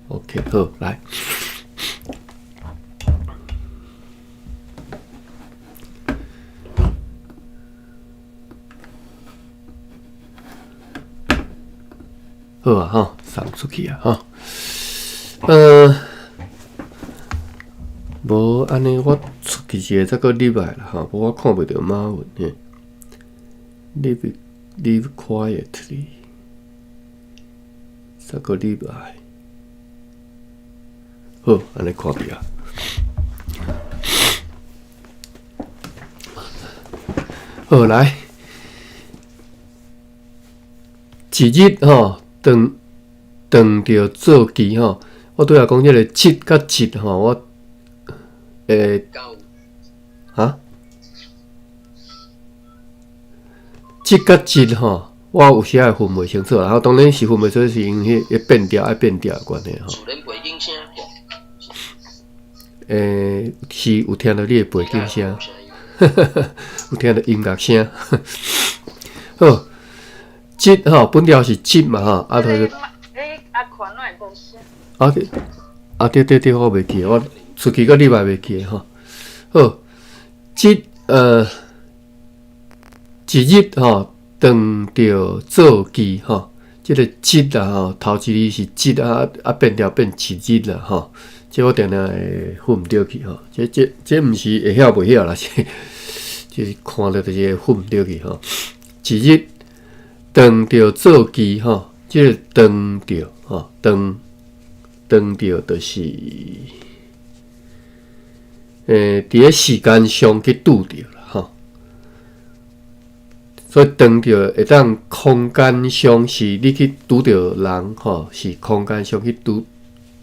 OK，好，來。好啊，吼，送出去啊，吼。無按呢，我出去一下，再閣入來啦，吼，無我看袂著馬文嘿。Live quietly，再閣入來。好，按呢看著啊。好，來，一日吼，當當著做機吼，我拄仔講這個七佮一吼，我哈？這佮一吼，我有時仔會分袂清楚啦。當然是分袂清楚，是因為彼變調愛變調的關係吼。是有聽著你的背景聲，有聽著音樂聲。好，這吼本條是這嘛吼，啊，就是。啊對，啊對對對，我袂記，我出去閣入來袂記吼。好，這一日吼，當著做機吼，這个日啊吼，頭一字是日啊，啊變調變一日啦吼。這我定定會混毋著去吼。這這這毋是會曉袂曉啦，是就是看著就是會混毋著去吼。一日當著做機吼，這个當著吼，當當著就是，佇咧時間上去拄著啦吼。所以當著會當空間上是你去拄著人吼，是空間上去拄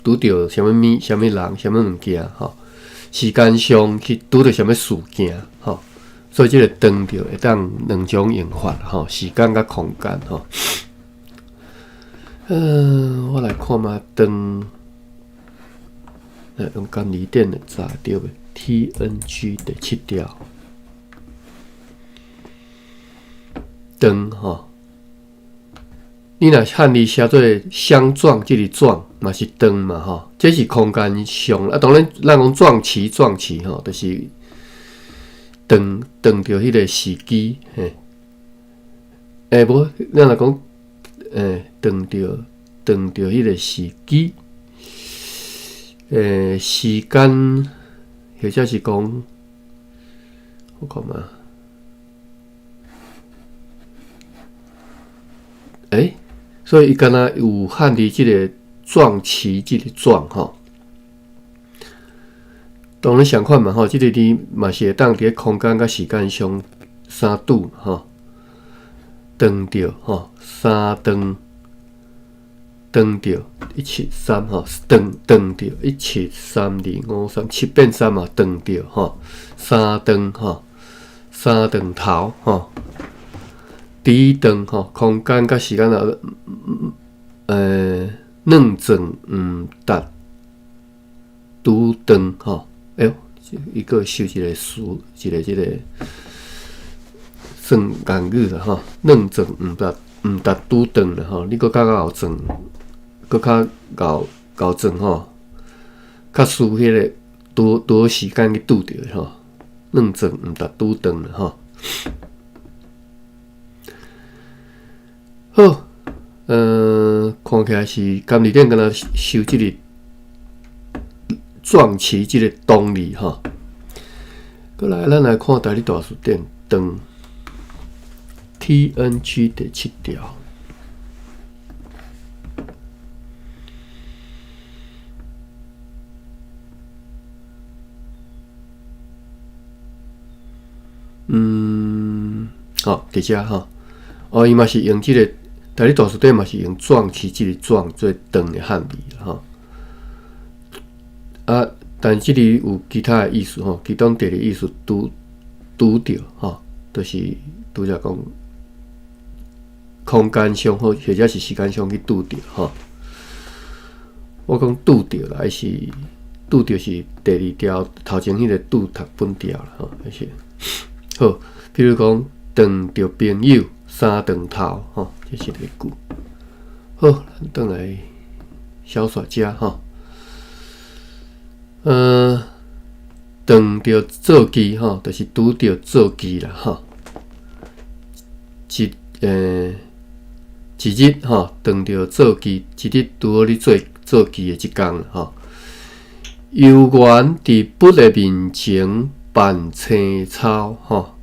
拄著啥物物、啥物人、啥物物件吼。時間上去拄著啥物事件吼。所以這个當著會當兩種用法吼，時間佮空間吼。我來看覓當，用簡字典來查著袂？TNG 第七條，當吼，你若漢字寫做相撞，這个撞嘛是當嘛吼，這是空間上啊。當然，咱講撞期撞期吼，就是當當著彼个時機嘿。無，咱若講，當著當著彼个時機，時間或者是講，我看覓，所以伊敢若有漢字這个撞期這个撞吼，當然相款嘛吼，這个字嘛是會當佇咧空間佮時間上相拄吼，當著吼，三當當著一七三吼，當當著一七三二五三七變三嘛，當著吼，三當吼，三當頭吼，佇當吼，空間佮時間啊，兩轉毋達拄當吼，哎喲，伊閣收一个詞，一个這个算諺語啦吼，兩轉毋達毋達拄當啦吼，你閣較𠢕轉，閣較𠢕𠢕轉吼，較輸彼个拄拄好時間去拄著吼，兩轉毋達拄當啦吼。好，看起來是簡字典敢若收這个撞期這个動字吼。閣來，咱來看台語大辭典，當 TNG 第七條。好，佇遮吼，哦，伊嘛是用這个台語大辭典嘛是用撞期這个撞做當的漢字吼。啊，但這裡有其他的意思吼，其中第二意思拄拄著吼，就是拄則講空間上或或者是時間上去拄著吼。我講拄著啦，還是拄著是第二條頭前彼个拄讀本條啦吼，還是好，比如講當著朋友三頓頭吼，這是例句。好，咱轉來。小說家吼。撞著灶乩吼，就是拄著灶乩啦吼。一日吼，撞著灶乩，一日拄好咧做灶乩的一工吼。有緣佇佛的面前辦青草吼，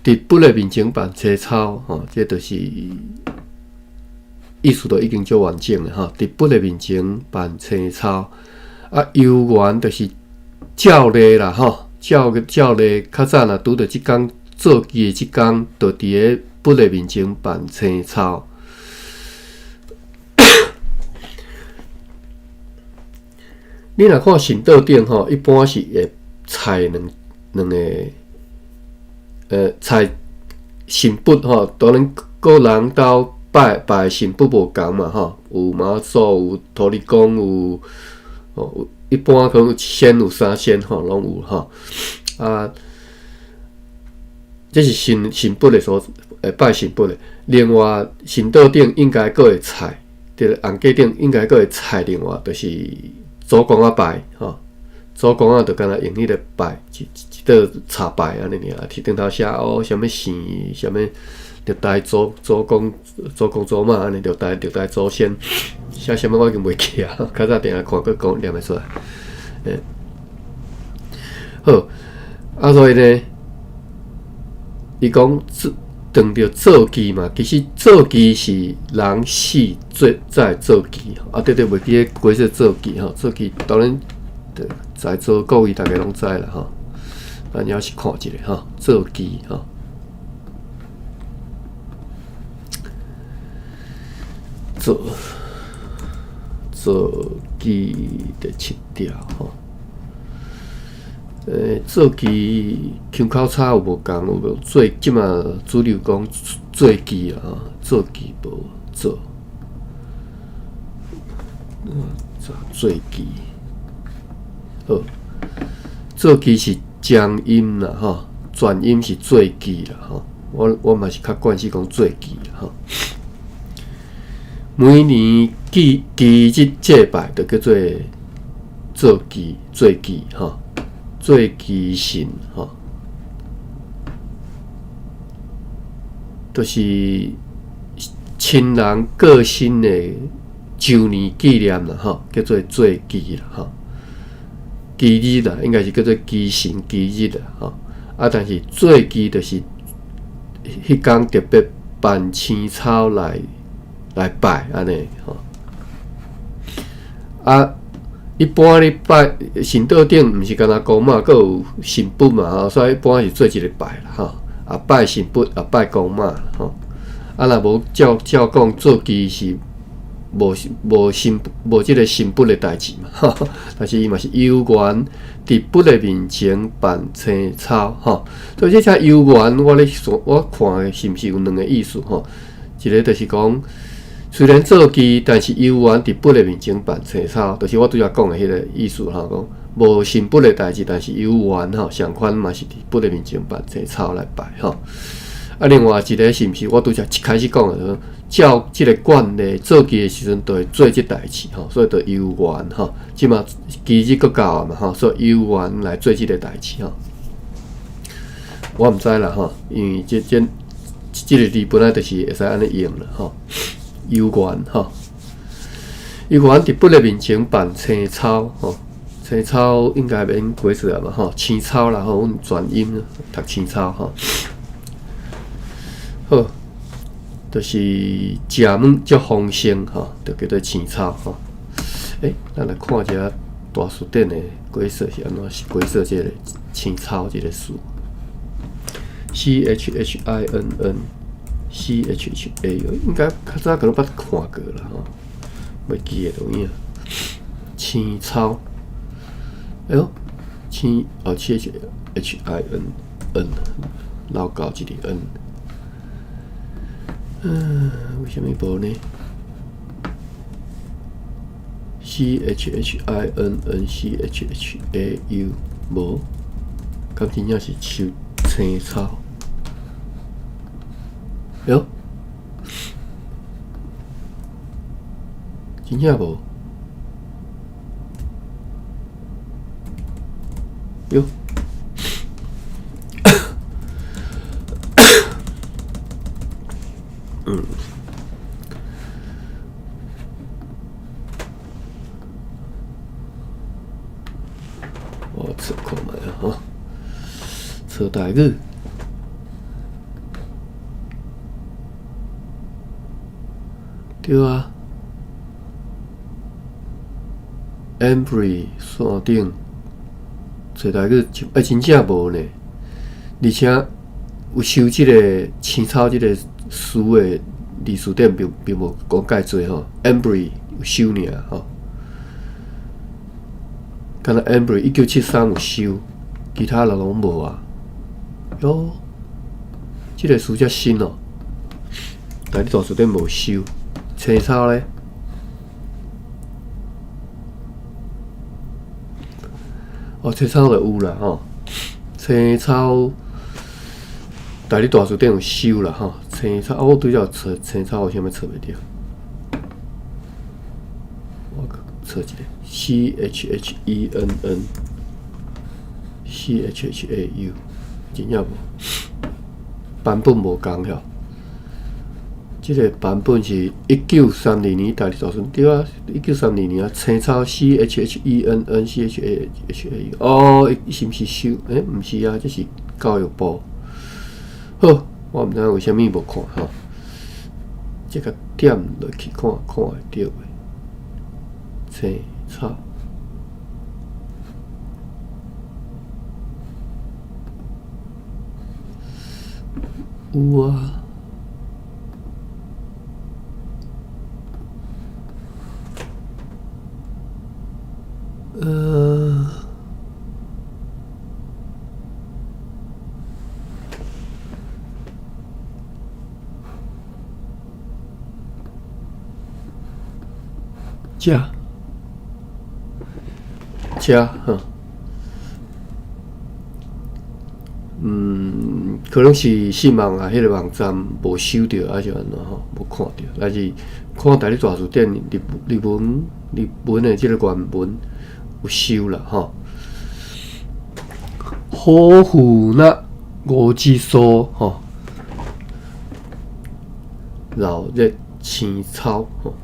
佇佛的面前辦青草吼，這就是意思都已經足完整了吼。佇佛的面前辦青草，啊，有緣就是照例啦吼，照例較早若拄著這工灶乩的這工，就佇咧佛的面前辦青草。你若看神桌頂吼，一般是會插兩個，插神佛吼，當然各人兜拜拜神佛無仝嘛吼，有媽祖，有土地公，有哦，一般可能有一仙有三仙吼，攏有吼。啊，這是神佛的所拜神佛的。另外，神桌頂應該閣會插，佇紅架頂應該閣會插另外，就是祖公仔拜吼，祖公仔就敢若用彼個拜一一道插拜按呢爾，佇頂頭寫哦，啥物姓，啥物歷代祖公祖公祖媽按呢歷代祖先寫啥物我已經袂記啊，較早定定看閣講念會出來。好，啊所以呢，伊講撞著灶乩嘛，其實灶乩是人死做才會灶乩，啊對對，袂記得解釋灶乩吼，灶乩當然在座各位大家攏知啦吼，咱猶是看一下吼，灶乩吼，灶乩第七條吼。灶乩腔口差有無仝？有無做？這馬主流講做乩啊，吼，灶乩無做，做乩？好，灶乩是將音啦，吼，轉音是做乩啦，吼。我嘛是較慣勢講做乩啦，吼。每年忌日祭拜，就叫做灶乩、做乩，吼。做乩神吼，就是親人過身的周年紀念啦，吼，叫做做乩啦，吼。忌日啦，應該是叫做乩神忌日啦，吼。啊，但是做乩就是彼工特別辦青草來拜按呢，吼。啊。一般咧拜神桌頂，毋是干焦公媽，閣有神佛嘛吼，所以一般是做一个拜啦吼，啊拜神佛，啊拜公媽吼。啊，若無照講灶乩是無神無這个神佛的代誌嘛，吼。但是伊嘛是有緣佇佛的面前辦青草吼。所以這只有緣，我咧想我看是毋是有兩个意思吼？一个就是講，雖然灶乩，但是有緣佇佛的面前辦青草，就是我拄才講的彼个意思吼，講無神佛的代誌，但是有緣吼，相款嘛是佇佛的面前辦青草來拜吼。啊，另外一个是毋是我拄才一開始講的，照這个慣例灶乩的時陣，就會做這代誌吼，所以就有緣吼。這馬忌日閣到啊嘛吼，所以有緣來做這个代誌吼。我毋知啦吼，因為這個字本來就是會使按呢用啦吼。有緣吼，有緣佇佛的面前辦青草吼，青草應該免解釋啊嘛吼，青草啦吼，阮轉音讀青草吼。好，就是食物足豐盛吼，就叫做青草吼。咱來看一下大辭典的解釋是按怎是解釋這个青草這个詞。C H H I N N。C H H A，應該較早可能捌看過啦吼，袂記得有影。青草，哎喲，青哦，C H H I N N，漏勾一个 N。為啥物無呢？C H H I N N C H H A U 無，敢真正是樹青草？喲，真正無？喲。我測看覓啊，吼，測台語，對啊，Embry 山頂揣台語，欸，真正無呢，而且有收這个青草這个詞的字詞典並無講介濟吼，Embry 有收爾吼。敢若 Embry 1973有收，其他人攏無啊。喲，這个詞遮新哦，台語大辭典無收。青草咧？哦，青草就有啦吼。青草，台語大辭典有收啦吼。青草，啊，我拄才有揣青草，為啥物揣袂著？我揣一下，CHHENN CHHAU，真正無版本無仝吼。這个版本是1932年台語大辭典，對啊，1932年啊，青草 CHHENN CHAHAU，哦，伊是毋是收？欸，毋是啊，這是教育部。好，我毋知影為啥物無看吼。這个點落去看，看會著袂？青草有啊。這這吼，可能是信網啊，彼个網站無收著，還是按怎吼，無看著，還是看台語大辭典日文的這个原文有收啦吼。好富那五指酥吼，老熱青草吼，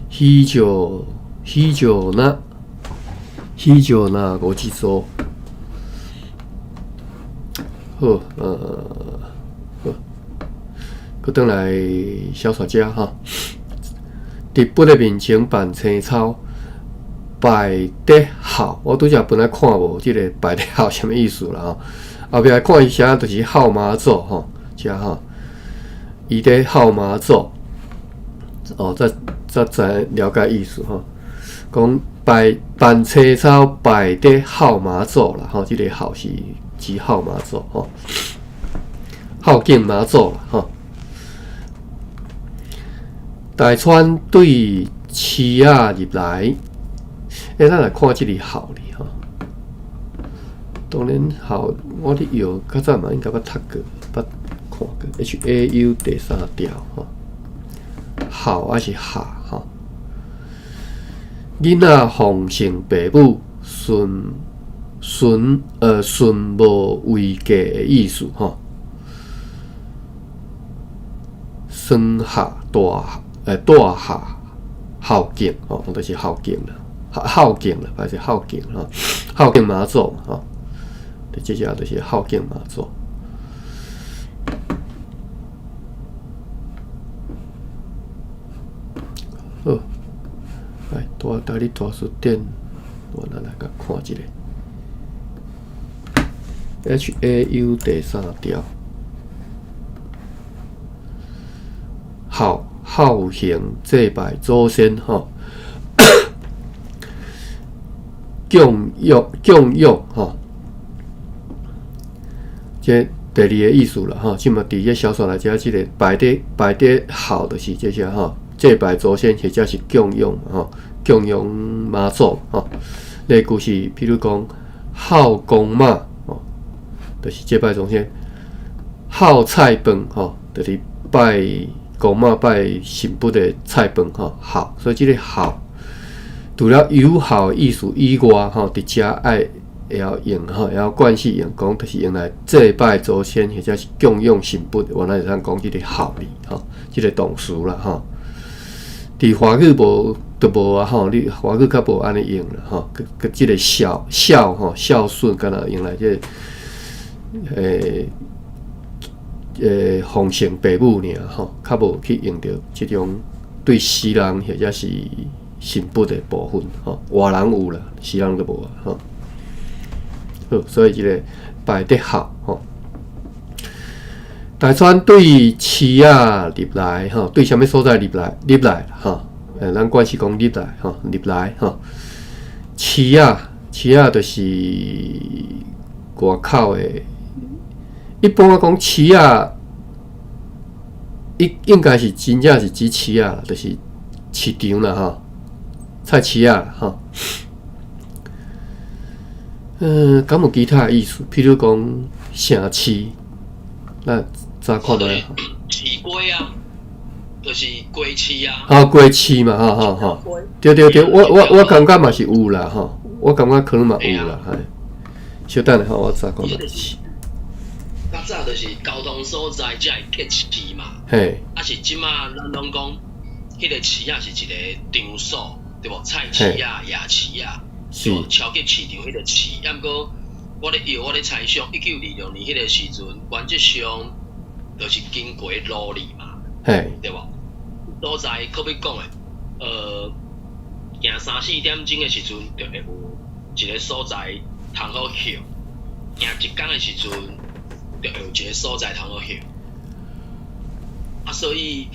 喜酒喜酒那喜酒那五指酥，好，好，閣轉來小說遮吼。日本的面前辦青草拜得孝，我拄才本來看無這个拜得孝啥物意思啦吼。後壁看伊寫就是孝媽祖吼，遮吼，伊咧孝媽祖，哦，才知了解意思吼。講拜辦青草拜得孝媽祖啦吼，這个孝是指孝媽祖吼，孝敬媽祖啦吼。大川對市仔入來，欸，咱來看這个孝字吼。當然孝，我咧藥較早嘛應該捌讀過，捌看過。HAU 第三調吼，孝還是孝吼？囡仔奉承爸母，順順順無違格的意思吼。雙下大大孝孝敬吼，就是孝敬啦，孝敬啦，還是孝敬吼，孝敬媽祖吼，這隻就是孝敬媽祖。好，來大台語大辭典，我咱來共看一下。HAU 第三條，孝孝行祭拜祖先吼，供養供養吼，這第二個意思啦吼，這嘛佇這小說內遮這个拜得孝，就是這些吼，祭拜祖先或者是供養吼，供養媽祖吼。例句是，譬如講孝公媽吼，就是祭拜祖先；孝菜飯吼，就是拜公媽拜神佛的菜飯吼。孝，所以這个孝除了友好的意思以外吼，佇遮愛會曉用吼，會曉慣勢用講，就是用來祭拜祖先或者是供養神佛，原來會當講這個孝字吼，這個動詞啦吼。佇華語無就無啊吼，你華語較無按呢用啦吼，閣閣這個孝孝吼孝順，敢若用來這個奉承爸母爾吼，較無去用著這種對死人或者是神佛的部分吼，活人有啦，死人就無啊吼。好，所以這個拜得孝吼。大川對市仔入來吼，對啥物所在入來入來吼？咱慣勢講入來吼，入來吼。市仔，市仔就是外口的。一般我講市仔，應該是真正是指市仔，就是市場啦吼，菜市仔吼。敢有其他的意思？譬如講城市，咱查看覓？市街啊，就是街市啊。吼，街市嘛，吼吼吼。對對對，我感覺嘛是有啦，吼，我感覺可能嘛有啦，嘿。小等下吼，我查看覓。較早就是交通所在才會結市嘛。啊是這馬咱攏講，彼個市仔是一個場所，對無？菜市仔、夜市仔，對無？超級市場彼個市，啊毋過我咧臆，我咧猜想，1926年彼個時陣，原則上就是經過路里嘛，對無？所在可比講的，行三四點鐘的時陣，就會有一個所在通好歇；行一工的時陣，就會有一個所在通好歇。啊，所以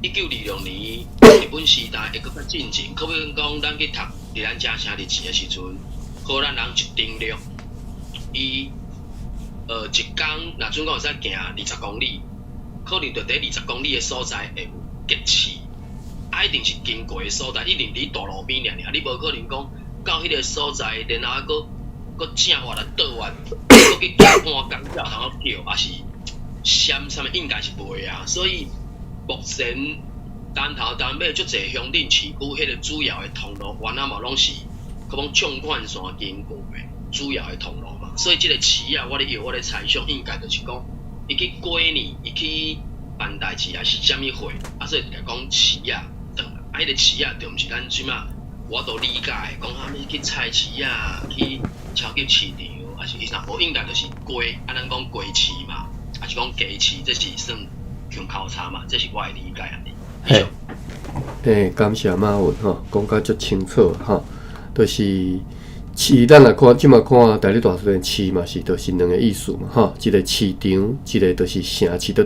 1926年日本時代會閣較進前，可比講咱去讀佇咱遮城日治的時陣，荷蘭人一登陸，伊一工若準講會使行20公里，可能就佇20公里的所在會有結市，啊，一定是經過的所在，一定佇大路邊爾爾，你無可能講到彼個所在，然後閣閣正活來倒彎，閣去行半工才有通好叫，抑是閃啥物應該是袂啊。所以目前南頭東尾足濟鄉鎮市區，彼個主要的通路，原來嘛攏是可講縱貫線經過的主要的通路嘛。所以這個市仔，我咧臆，我咧猜想，應該就是講，伊去過年，伊去辦代誌，還是啥物會，啊，所以就講市仔轉來，啊，彼個市仔就毋是咱這馬有法度理解的，講啥物去菜市仔、去超級市場，抑是去啥？無應該就是街，啊，咱講街市嘛，抑是講街市，這是算共交叉嘛？這是我的理解按呢。嘿，感謝馬文吼，講甲足清楚吼，就是市，咱若看這馬看台語大辭典，市嘛是就是兩個意思嘛吼，一個市場，一個就是城市的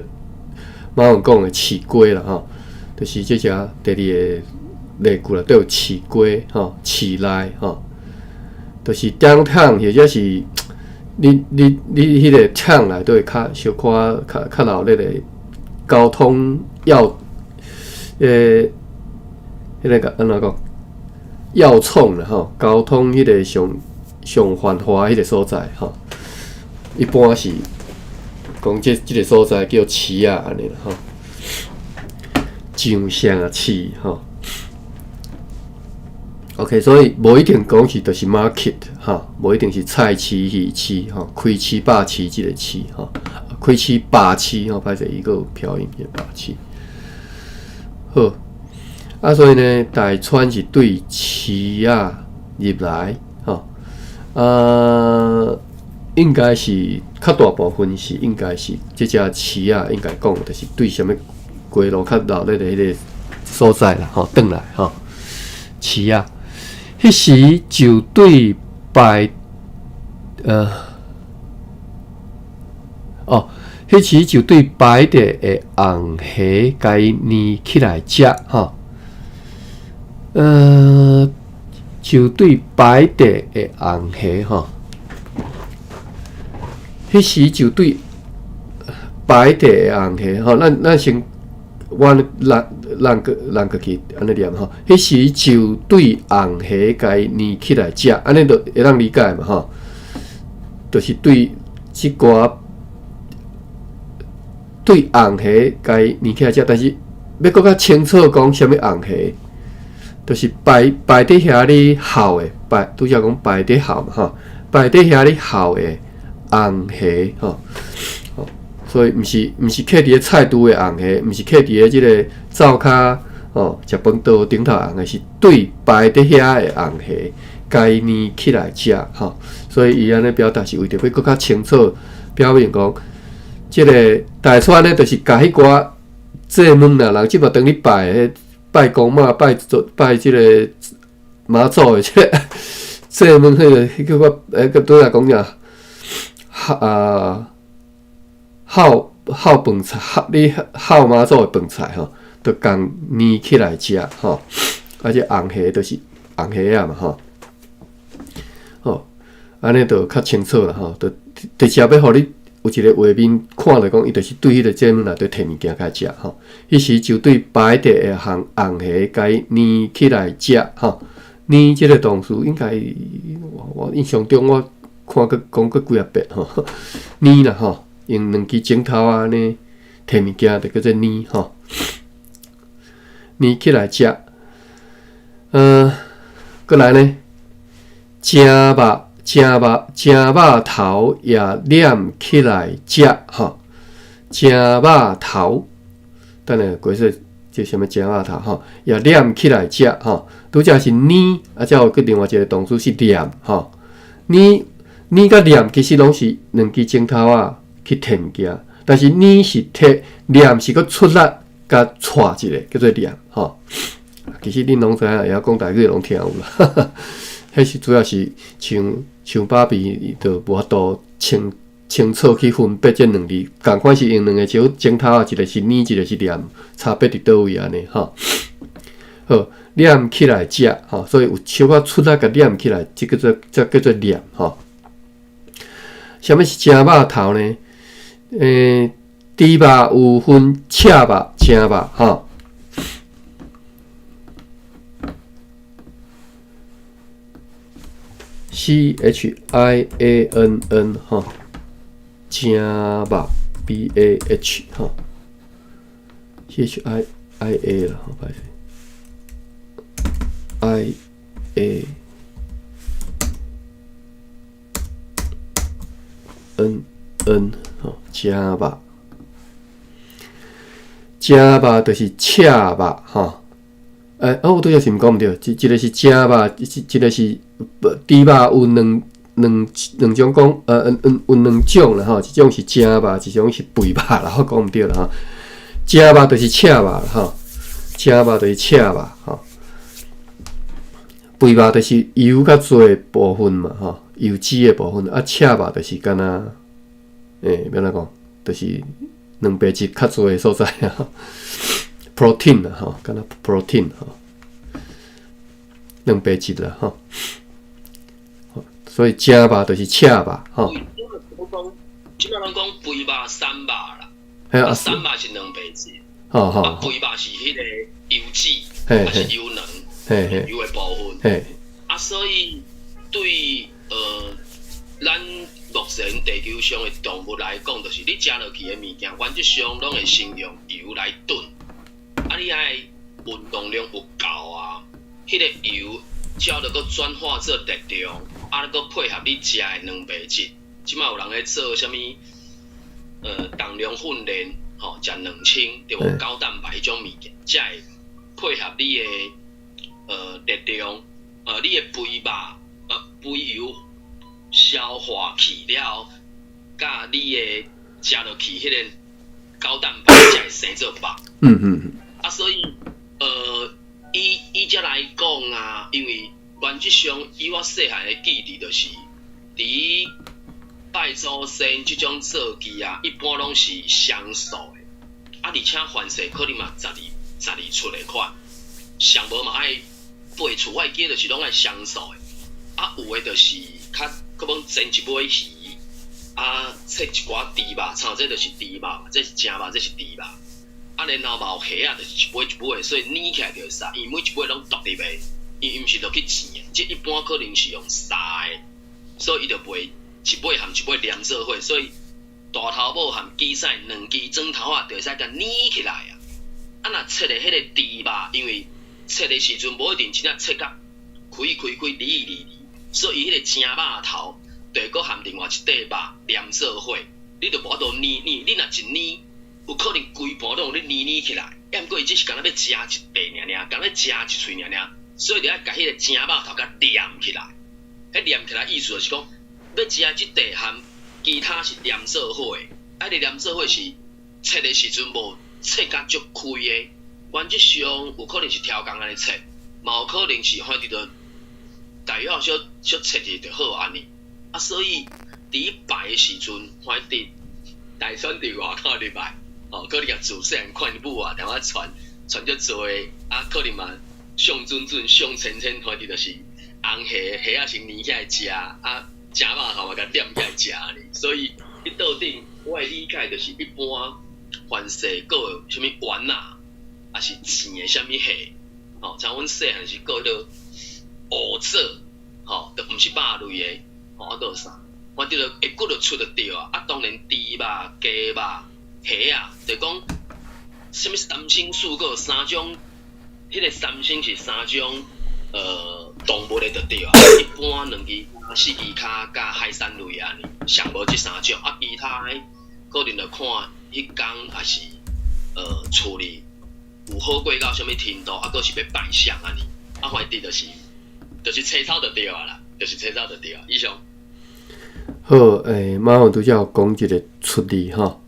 馬文講的市街啦吼，就是這隻第二個例句內底有市街吼，市內吼，就是 downtown 或者是你彼個 town 內底較小可較較鬧熱的交通要彼個按怎講？要衝啦吼，交通彼個上上繁華彼個所在吼，一般是講這個所在叫市仔按呢啦吼，上城市吼。OK，所以無一定講是就是 market 吼，無一定是菜市、魚市吼，開市百市這個市吼，開市百市吼，歹勢伊閣有飄音個百市。好，啊，所以呢，大川是對市仔入來吼，啊，應該是較大部分是應該是這隻市仔應該講就是對啥物街路較鬧熱的彼個所在啦，吼，轉來吼，市仔。彼時就對拜，哦，彼時就對白的的紅蝦共伊捏起來食，吼，就對白的的紅蝦，吼，彼時就對白的的紅蝦，吼，咱先。我咱咱閣咱閣去按呢念吼，彼時就對紅蝦共伊捏起來食，按呢就會當理解嘛吼，就是對這寡對紅蝦共伊捏起來食，但是欲閣較清楚講啥物紅蝦，就是擺擺佇遐咧孝的，擺拄才講擺佇孝嘛吼，擺佇遐咧孝的紅蝦吼，所以毋是徛佇咧菜櫥的紅蝦，毋是徛佇咧這个灶跤吼食飯桌頂頭紅蝦，是對擺佇遐的紅蝦，共伊捏起來食吼。所以伊按呢表達是為著欲閣較清楚表明講，這个大川呢，就是共彼寡祭物啦，人這擺當咧拜彼拜公媽、拜祖、拜這个媽祖的這个祭物，彼个彼叫我欸，拄才講啥？啊，孝孝飯菜，你孝媽祖的飯菜吼，就共捏起來食吼。啊，這紅蝦就是紅蝦仔嘛吼。吼，按呢就較清楚啦吼，就直接欲予你有一个畫面看著講，伊就是對彼个祭物內底提物件來食吼。彼時就對擺佇的紅紅蝦共伊捏起來食吼。捏這个動詞應該我印象中我看過講過幾仔遍吼。捏啦吼，用兩支指頭按呢提物件就叫做捏吼。捏起來食，閣來呢，正肉。正肉正肉頭也撿起來食吼，正肉頭，等下解釋這啥物正肉頭吼，也撿起來食吼。拄才是捏，啊，才有閣另外一个動詞是撿吼。捏捏佮撿其實攏是兩支指頭仔去提物件，但是捏是提，撿是閣出力共掣一下，叫做撿吼。其實恁攏知影，會曉講台語攏聽有啦。彼是主要是像像爸比，伊就無法度清清楚去分別這兩字，仝款是用兩个手指頭仔，一个是捏，一个是撿，差別佇佗位按呢吼。好，撿起來食吼，所以有小可出力共撿起來，這叫做這叫做撿吼。啥物是正肉頭呢？豬肉有分赤肉、正肉吼。C H I A N N 吼，正肉 B A H 吼，C H I I A 啦，吼，歹勢，I A N N 吼，正肉，正肉就是赤肉吼。欸，我拄才是毋講毋對，一一个是正肉，一一个是豬肉，有兩兩兩種講，有兩種啦吼，一種是正肉，一種是肥肉啦，我講毋對啦吼。正肉就是赤肉吼，正肉就是赤肉吼，肥肉就是油較濟的部分嘛吼，油脂的部分，啊，赤肉就是敢若，欸，欲按怎講，就是蛋白質較濟的所在啊。protein 啦吼，敢若 protein 吼，蛋白質啦吼，所以正肉就是赤肉吼。這擺攏講肥肉、瘦肉啦，啊，瘦肉是蛋白質，啊，肥肉是彼个油脂，抑是油卵，油的部分。啊，所以對咱目前地球上的動物來講，就是你食落去的物件，原則上攏會先用油來燉。啊，你愛運動量有夠啊，彼个油才著閣轉化做熱量，啊，閣配合你食的蛋白質。這擺有人咧做啥物？重量訓練，吼，食卵清對無？高蛋白彼種物件，才會配合你的熱量，你的肥肉，肥油消化去了後，佮你的食落去彼個高蛋白才會生做肉。啊，所以，以以這來講啊，因為原則上，以我細漢的記憶，就是佇拜祖先這種做機啊，一般攏是雙數的，啊，而且凡勢可能嘛十二十二出的款，上無嘛愛八出，我會記得就是攏愛雙數的，啊，有的就是較閣罔煎一尾魚，啊，切一寡豬肉，像這就是豬肉，這是正肉，這是豬肉。啊，然後嘛有蝦仔，就是一尾一尾，所以捏起來就會使，因為每一尾攏獨立的，伊毋是落去煎的，這一般可能是用煠的，所以伊就袂一尾含一尾連做伙，所以大頭母含雞屎兩支磚頭仔就會使共捏起來啊。啊，若切的彼个豬肉，因為切的時陣無一定真正切甲開開開離離離，所以伊彼個正肉頭就會閣含另外一塊肉黏做伙，你就無法度捏捏，你若一捏，有可能規盤攏予你捏捏起來。抑毋過伊只是干焦欲食一塊爾爾，干焦欲食一喙爾爾，所以就愛共彼個正肉頭共黏起來。彼黏起來意思就是講，欲食這塊含其他是黏做伙的，啊，彼個黏做伙是切的時陣無切甲足開的，原則上有可能是超工按呢切，嘛有可能是反正就大約小小切一下就好按呢。啊，所以佇拜的時陣，反正大選佇外口入來，哦，可能也自細漢看母啊，踮遐傳傳足濟，啊，可能嘛上準準上淺淺，反正就是紅蝦蝦仔先捏起來食，啊，正肉頭嘛共黏起來食按呢。所以彼桌頂，我的理解就是一般凡勢閣有啥物丸仔，抑是糋的啥物蝦，吼，像阮細漢是閣彼个烏棗，吼，就毋是肉類的，吼，啊閣有啥？反正就會骨就出就對啊。啊，當然豬肉、雞肉、蝦仔，就講啥物三牲四果三種，彼個三牲是三種動物的就對啊。一般兩支跤、四支跤佮海產類按呢，上無這三種。啊，其他的可能就看彼工抑是厝裡有好過到啥物程度，啊，閣是欲拜誰按呢。啊，反正就是青草就對啊啦，就是青草就對啊。以上。好，馬雲拄才有講一個出字吼，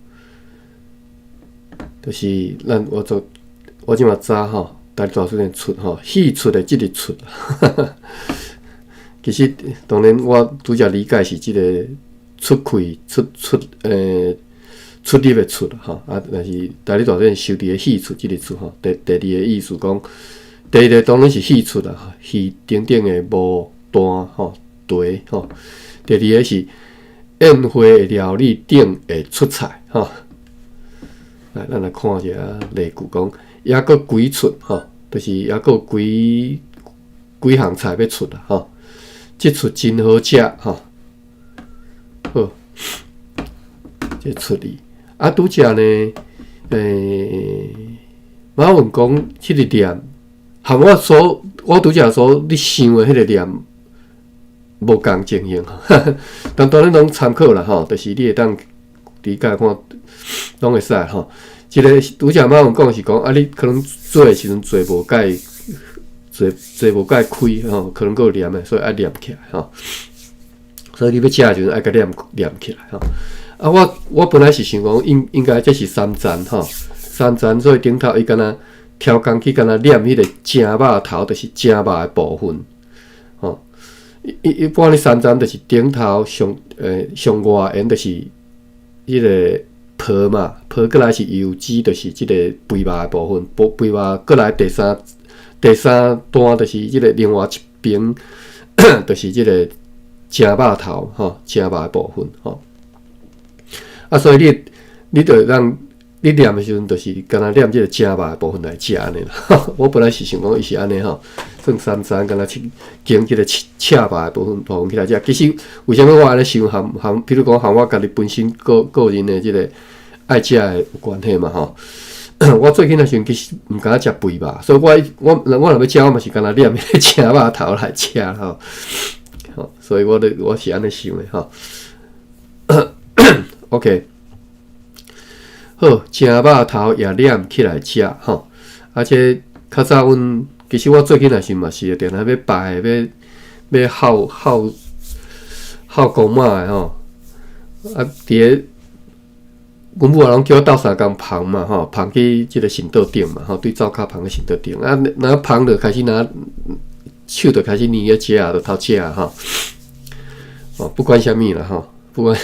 就是咱我做我這馬知吼，台語大辭典出吼，戲出的這個出，其實當然我拄才理解是這個出氣出出出入的出吼，啊，但是台語大辭典收佇個戲出這個出吼，第二個意思講，第一個當然是戲出啦，戲頂頂的無單吼茶吼，第二個是宴會的料理頂的出菜吼。來，咱來看一下例句講，抑閣幾出吼，就是抑閣有幾幾項菜欲出啦吼。這出真好食吼。好，這出字啊，拄才呢，馬雲講這个念，含我所我拄才所咧想的彼个念無仝情形，但當然攏參考啦吼，就是你會當理解看，攏會使吼。一个拄才馬雲講是講啊，你可能做的時陣做無蓋做做無蓋開吼，可能閣有黏的，所以愛黏起來吼。所以你欲食的時陣愛共黏黏起來吼。啊，我本來是想講應該這是三層吼，三層所以頂頭伊敢若超工去敢若黏彼个正肉頭，就是正肉的部分吼。一般咧三層就是頂頭上外緣就是彼个皮嘛，皮過來是油脂，就是這個肥肉的部分，肥肉過來第三段就是這個另外一邊，就是這個正肉頭吼，正肉的部分吼。啊，所以你就讓你念的時陣，就是敢若念這個正肉的部分來食按呢啦。我本來是想講伊是按呢吼，算三層，敢若去經這個赤肉的部分起來食。其實為啥物我按呢想，含比如講含我家己本身個人的這個愛食的有關係嘛吼。我最近的時陣其實毋敢食肥肉，所以我若欲食，我嘛是敢若念彼个正肉頭來食吼。吼，所以我是按呢想的吼。OK。好，正肉頭也黏起來食吼，而且較早阮其實我最近也是嘛是定定欲拜欲孝孝孝公媽的吼，啊，佇咧阮母攏叫我鬥相共捧嘛吼，捧去這个神桌頂嘛吼，對灶跤捧去神桌頂，啊，若捧就開始若手就開始捏咧食，就偷食吼，哦，不管啥物啦吼。不管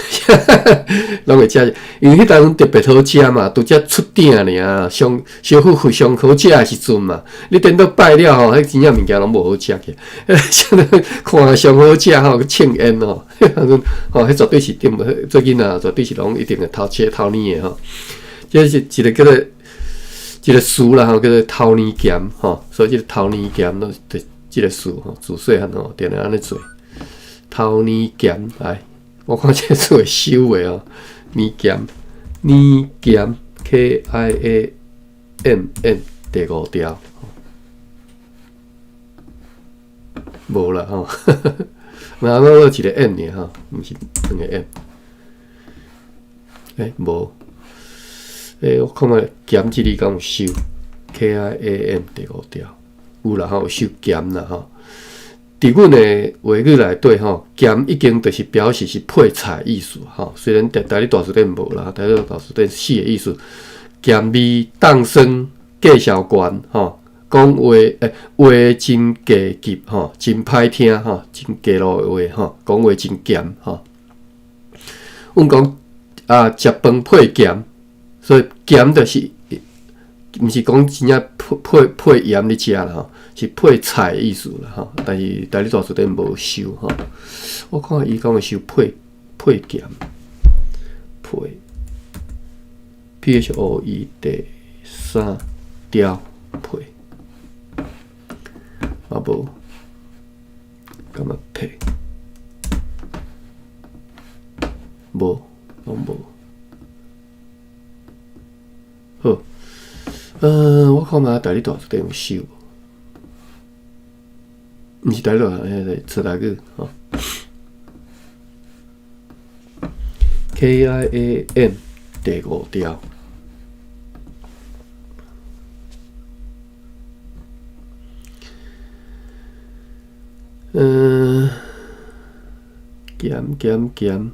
攏會食，因為彼當陣特別好食嘛，拄才出鼎爾，上燒火火上好食的時陣嘛。你等到拜了吼，彼真正物件攏無好食去。看上好食吼，凊煙吼，彼當陣吼，彼絕對是頂，做囡仔絕對是攏一定會偷切偷捏的吼。這是一个叫做一个詞啦吼，叫做偷捏鹹吼，所以這个偷捏鹹攏就這个詞吼，自細漢吼，定定按呢做偷捏鹹來。我看這字會收袂哦，捏鹹捏鹹 K I A M M 第五條。無啦吼，嘛我一個 M 爾吼，毋是兩個 M。欸，無，欸，我看覓鹹這字敢有收？KIAM 第五條有啦吼，有收鹹啦吼。佇阮的話語內底吼，鹹已經就是表示是配菜意思吼。雖然佇台語大辭典無啦，台語大辭典四個意思，鹹味凍酸價數懸吼，講話欸話真低級吼，真歹聽吼，真低落的話吼，講話真鹹吼。阮講啊，食飯配鹹，所以鹹就是，毋是講真正配配配鹽咧食啦吼，是配菜的意思啦吼。但是台語大辭典無收吼。我看伊敢有收配配鹹，配 PHOE 第三條配，啊無，感覺配，無，攏無。好，我看覓台語大辭典有收無？毋是台語大，彼个出來語吼。KIAM 第五條。嗯，鹹鹹鹹。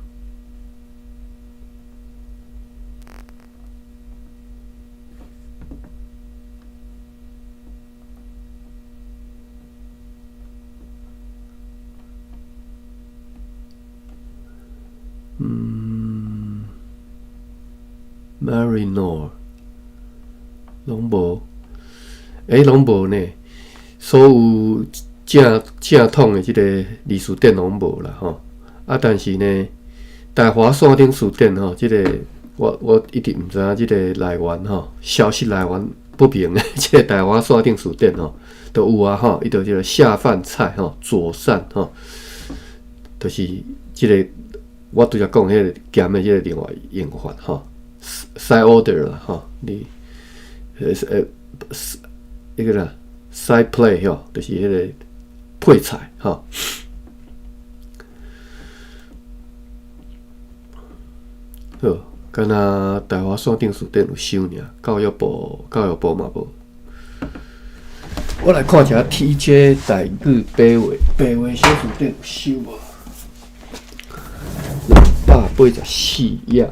嗯，Marinor 攏無，欸，攏無呢。所有正正統的這个字詞典攏無啦吼。啊，但是呢，大華山頂辭典吼，這个我一直毋知影這个來源吼，消息來源不明的這个大華山頂辭典吼，都有啊吼，伊就這个下飯菜吼，佐膳吼，就是這个。我拄才講彼个鹹的這个另外用法吼，side order 啦吼，你彼个啦，side plate 吼，就是彼个配菜吼。好，敢若大華山頂辭典有收爾，教育部教育部嘛無。我來看一下 TJ 台語白話白話小辭典有收無？284頁。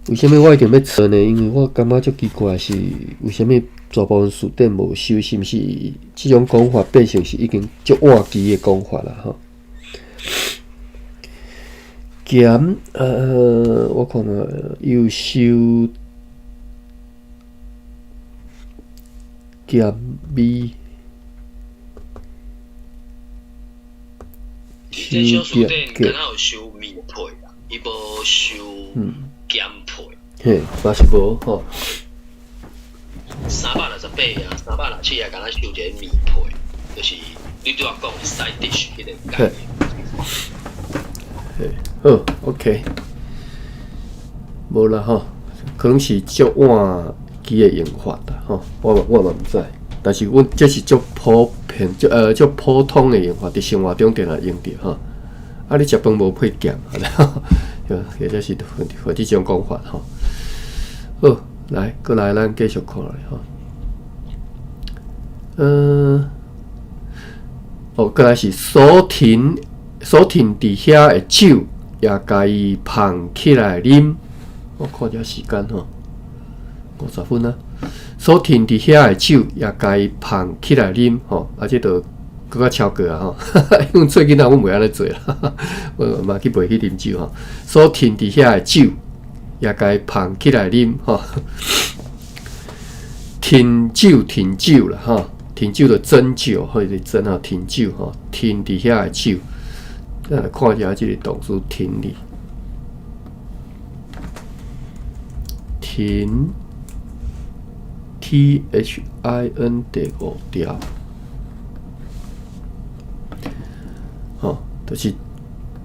為啥物我一定欲查呢？因為我感覺足奇怪是，為啥物大部分辭典無收？是毋是這種講法變成是已經足倚舊的講法啦？吼。鹹，我看覓有收鹹味。這小辭典敢若有收麵配啦，伊無收鹹配。嘿，嘛是無吼。368啊，367啊，敢若收一個麵配，就是你拄仔講的 side dish 彼個概念。嘿，好，OK，無啦吼，可能是足倚舊的用法啦吼，我嘛毋知，但是阮這是足普遍、足普通的用法，佇生活中定定用著吼。啊，你食飯無配鹹，或者是或這種講法吼。好，來，閣來，咱繼續看落吼。嗯，哦，閣來是所停所停佇遐的酒，也共伊捧起來啉。我看一下時間吼，50分啊。所停佇遐的酒，也共伊捧起來啉吼。啊，這就閣較超過啊吼。因為最近啊，阮袂按呢做啦，我嘛去袂去啉酒吼。所停佇遐的酒，也共伊捧起來啉吼。停酒，停酒啦吼，停酒就斟酒，或者斟吼，停酒吼，停佇遐的酒。咱來看一下這個動詞停哩，停，THIN 第五條，吼，就是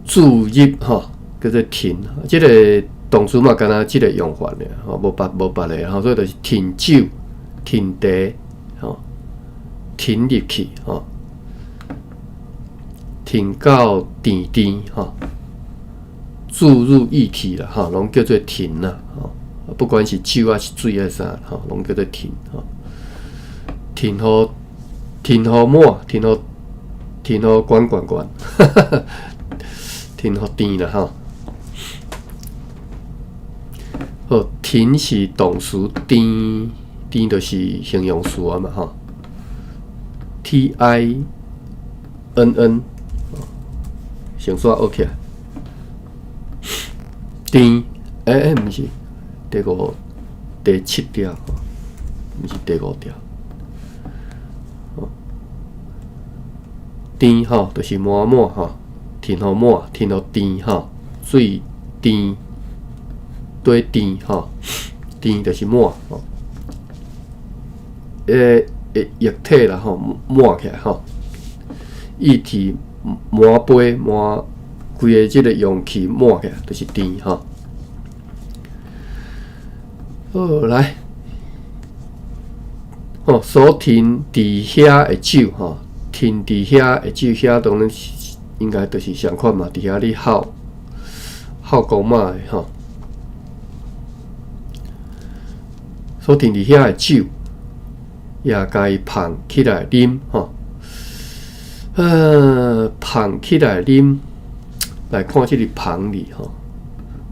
注入吼，叫做停。這個動詞嘛，敢若這個用法爾，吼，無別無別的吼，所以就是停酒，停茶吼，停入去吼，停到甜甜吼，注入液體啦吼，攏叫做停啦吼，不管是酒還是水還是啥吼，攏叫做停吼。停予停予滿，停予停予懸懸懸，停予甜啦吼。好，停是動詞，甜甜就是形容詞啊嘛吼。TINN，先煞學起來。甜，欸欸，毋是第五、第七條，毋是第五條。甜吼，就是滿滿吼，停予滿，停予甜吼，水甜，對甜吼，甜就是滿吼。液體啦吼，滿起來吼，液體滿杯滿規個這個容器滿起來，就是甜吼。好，來，吼，所停佇遐的酒吼，停佇遐的酒，遐當然是應該就是相款嘛，佇遐咧哭哭公媽的吼。所停佇遐的酒，也共伊捧起來啉吼。捧起來啉，來看這個捧字吼。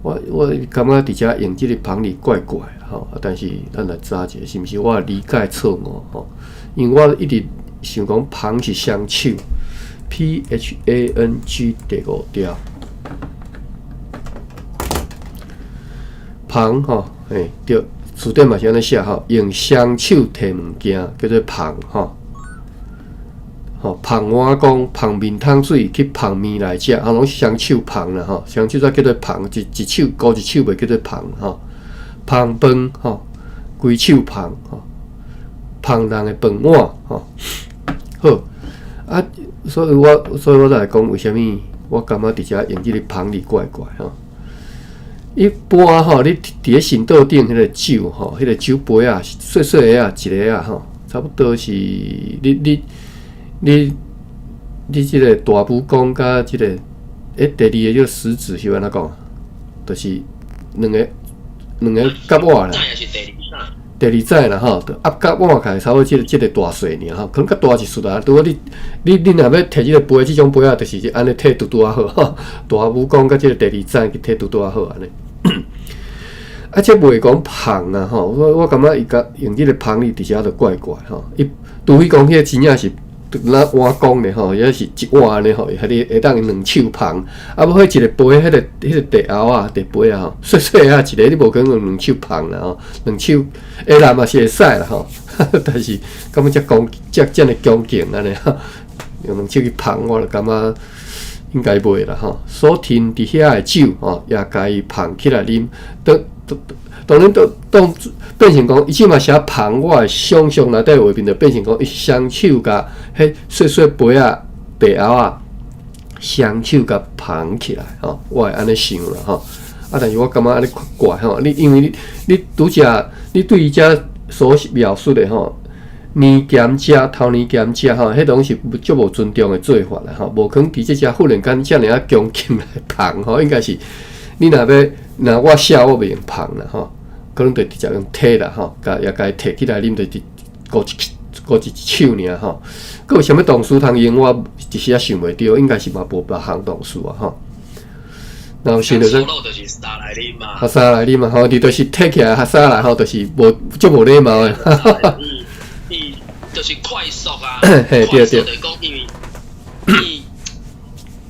我感覺佇遮用這個捧字怪怪吼，但是咱來查一下，是毋是我理解錯誤吼？因為我一直想講捧是雙手，PHANG 第五條，捧吼，嘿對，詞典嘛是按呢寫吼，用雙手提物件叫做捧吼。吼，捧碗公，捧麵湯水去捧麵來食，啊，攏是雙手捧啦吼，雙手才叫做捧，一手孤一手袂叫做捧吼。捧飯吼，規手捧吼，捧人的飯碗吼。好，啊，所以我才來講，為啥物我感覺佇遮用這個捧字怪怪吼。一般吼，你佇咧神桌頂彼個酒吼，彼個酒杯仔，細細个仔，一个仔吼，差不多是你這個大拇公佮這個，欸，第二个叫食指是按怎講？就是兩個夾碗啦。第二指啦吼，就壓夾碗起來，差不多這個大細爾吼，可能較大一絲啦。拄好你若欲提這個杯，這種杯仔就是按呢提拄拄仔好，吼，大拇公佮這個第二指去提拄拄仔好按呢。啊，這袂講捧啊吼，我感覺伊共用這個捧字佇遮就怪怪吼。伊除非講彼個真正是若碗公咧吼，抑是一碗按呢吼，彼個會當兩手捧。啊，無彼一個杯，彼個茶甌仔，茶杯仔吼，細細仔一個，你無可能用兩手捧啦吼，兩手會啦嘛是會使啦吼，但是感覺遮恭遮遮爾恭敬按呢，用兩手去捧，我就感覺應該袂啦吼。所停佇遐的酒吼，也共伊捧起來啉，當當然當當變成講，伊這馬寫捧，我的想象內底畫面就變成講，伊雙手共彼細細杯仔茶甌仔，雙手共捧起來吼，我會按呢想啦吼。啊，但是我感覺按呢怪吼，你因為你拄則你對伊遮所描述的吼，年鹹食頭年鹹食吼，彼攏是足無尊重的做法啦吼，無可能佇這遮忽然間遮爾仔恭敬來捧吼，應該是你若欲若我寫我袂用捧啦吼，可能就直接用提啦吼，共也共伊提起來啉，就孤一手爾吼。閣有啥物動詞通用，我一時仔想袂著，應該是嘛無別項動詞啊吼。然後是就是合沙來啉嘛吼，你就是提起來合沙來吼，就是無足無禮貌的。伊就是快速啊，快速就是講，因為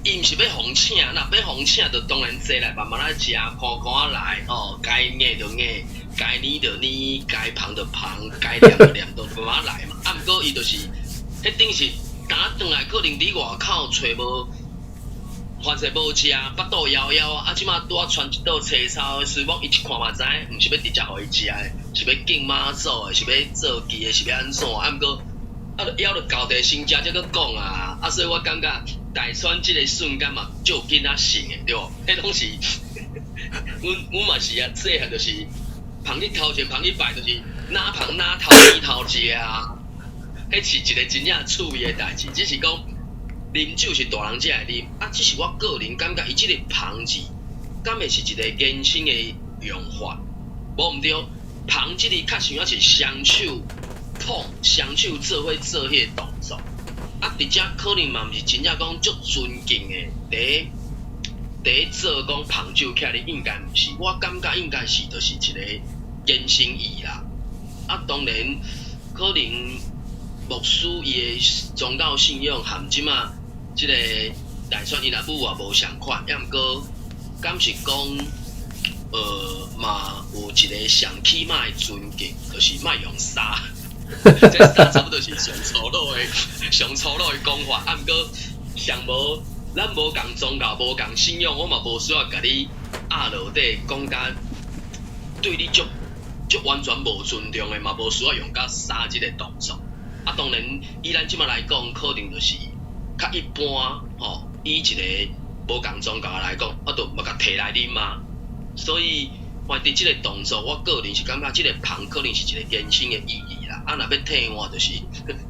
伊毋是欲予請，若欲予請，就當然坐來慢慢仔食，緩緩仔來哦，該硬就硬，該黏就黏，該捧就捧，該念就念，都慢慢來嘛。啊，毋過伊就是，彼頂是敢轉來，可能佇外口揣無，反正無食，腹肚枵枵啊！這馬拄仔傳一道青草，所以講伊一看嘛知，毋是欲直接予伊食的，是欲敬媽祖的，是欲做記的，是欲按怎？啊，毋過啊，就枵就到地先食，才閣講啊！啊，所以我感覺大川這個瞬間嘛，足有囡仔性的，對無？彼攏是，阮阮嘛是啊，細漢就是捧去頭前，捧去拜，就是哪芳哪頭邊頭食啊？彼是一個真正趣味的代誌，只是講啉酒是大人才會啉，啊，只是我個人感覺伊這個芳字，敢會是一個延伸的用法？無毋對，捧這個較像是雙手捧、雙手做伙做彼個動作，啊，佇遮可能嘛毋是真正講足尊敬的，佇咧做講捧酒起來，應該毋是，我感覺應該是就是一個延伸義啦。啊，當然可能牧師伊的宗教信仰和這馬這個大川伊若母也無仝款，抑毋過敢是講，嘛有一個上起碼的尊敬，就是莫用殺，這殺差不多是上粗魯的、上粗魯的講法。啊，毋過上無咱無仝宗教、無仝信仰，我嘛無需要共你壓落底講甲對你足足完全無尊重的，嘛無需要用甲殺這個動作。啊，當然以咱這馬來講，可能就是較一般吼，以一個無仝宗教來講，啊，就嘛共提來啉啊。所以，換佇這個動作，我個人是感覺這個捧可能是一個延伸的意義啦。啊，若欲替換，就是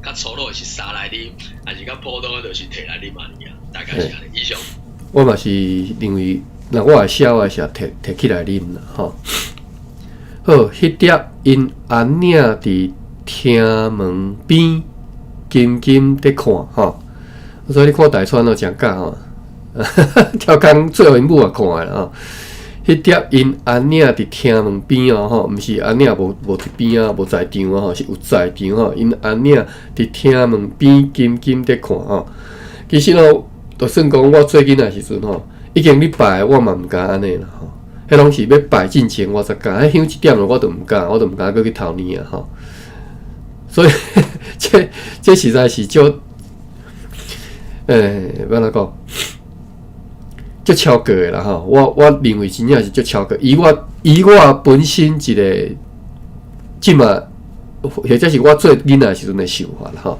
較粗魯的是殺來啉，還是較普通的就是提來啉按呢啊。大概是按呢。以上。我嘛是認為，若我會寫，我會寫提提起來啉啦，吼。好，彼碟𪜶阿領佇廳門邊，緊緊佇看，吼。所以你看大川哦，誠敢吼，超工最後𪜶母也看的啦，吼。彼碟𪜶阿領佇廳門邊哦，吼，毋是阿領無無佇邊啊，無在場啊，吼，是有在場吼。𪜶阿領佇廳門邊緊緊佇看吼。其實哦，就算講我做囡仔時陣吼，已經咧拜，我嘛毋敢按呢啦吼。彼攏是欲拜進前我才敢，彼香一點了我就毋敢，我就毋敢閣去偷捏啊吼。所以這這實在是足，欸，欲按怎講？足超過的啦吼！我我認為真正是足超過。以我以我本身一個這馬，或者是我做囡仔時陣的想法啦吼，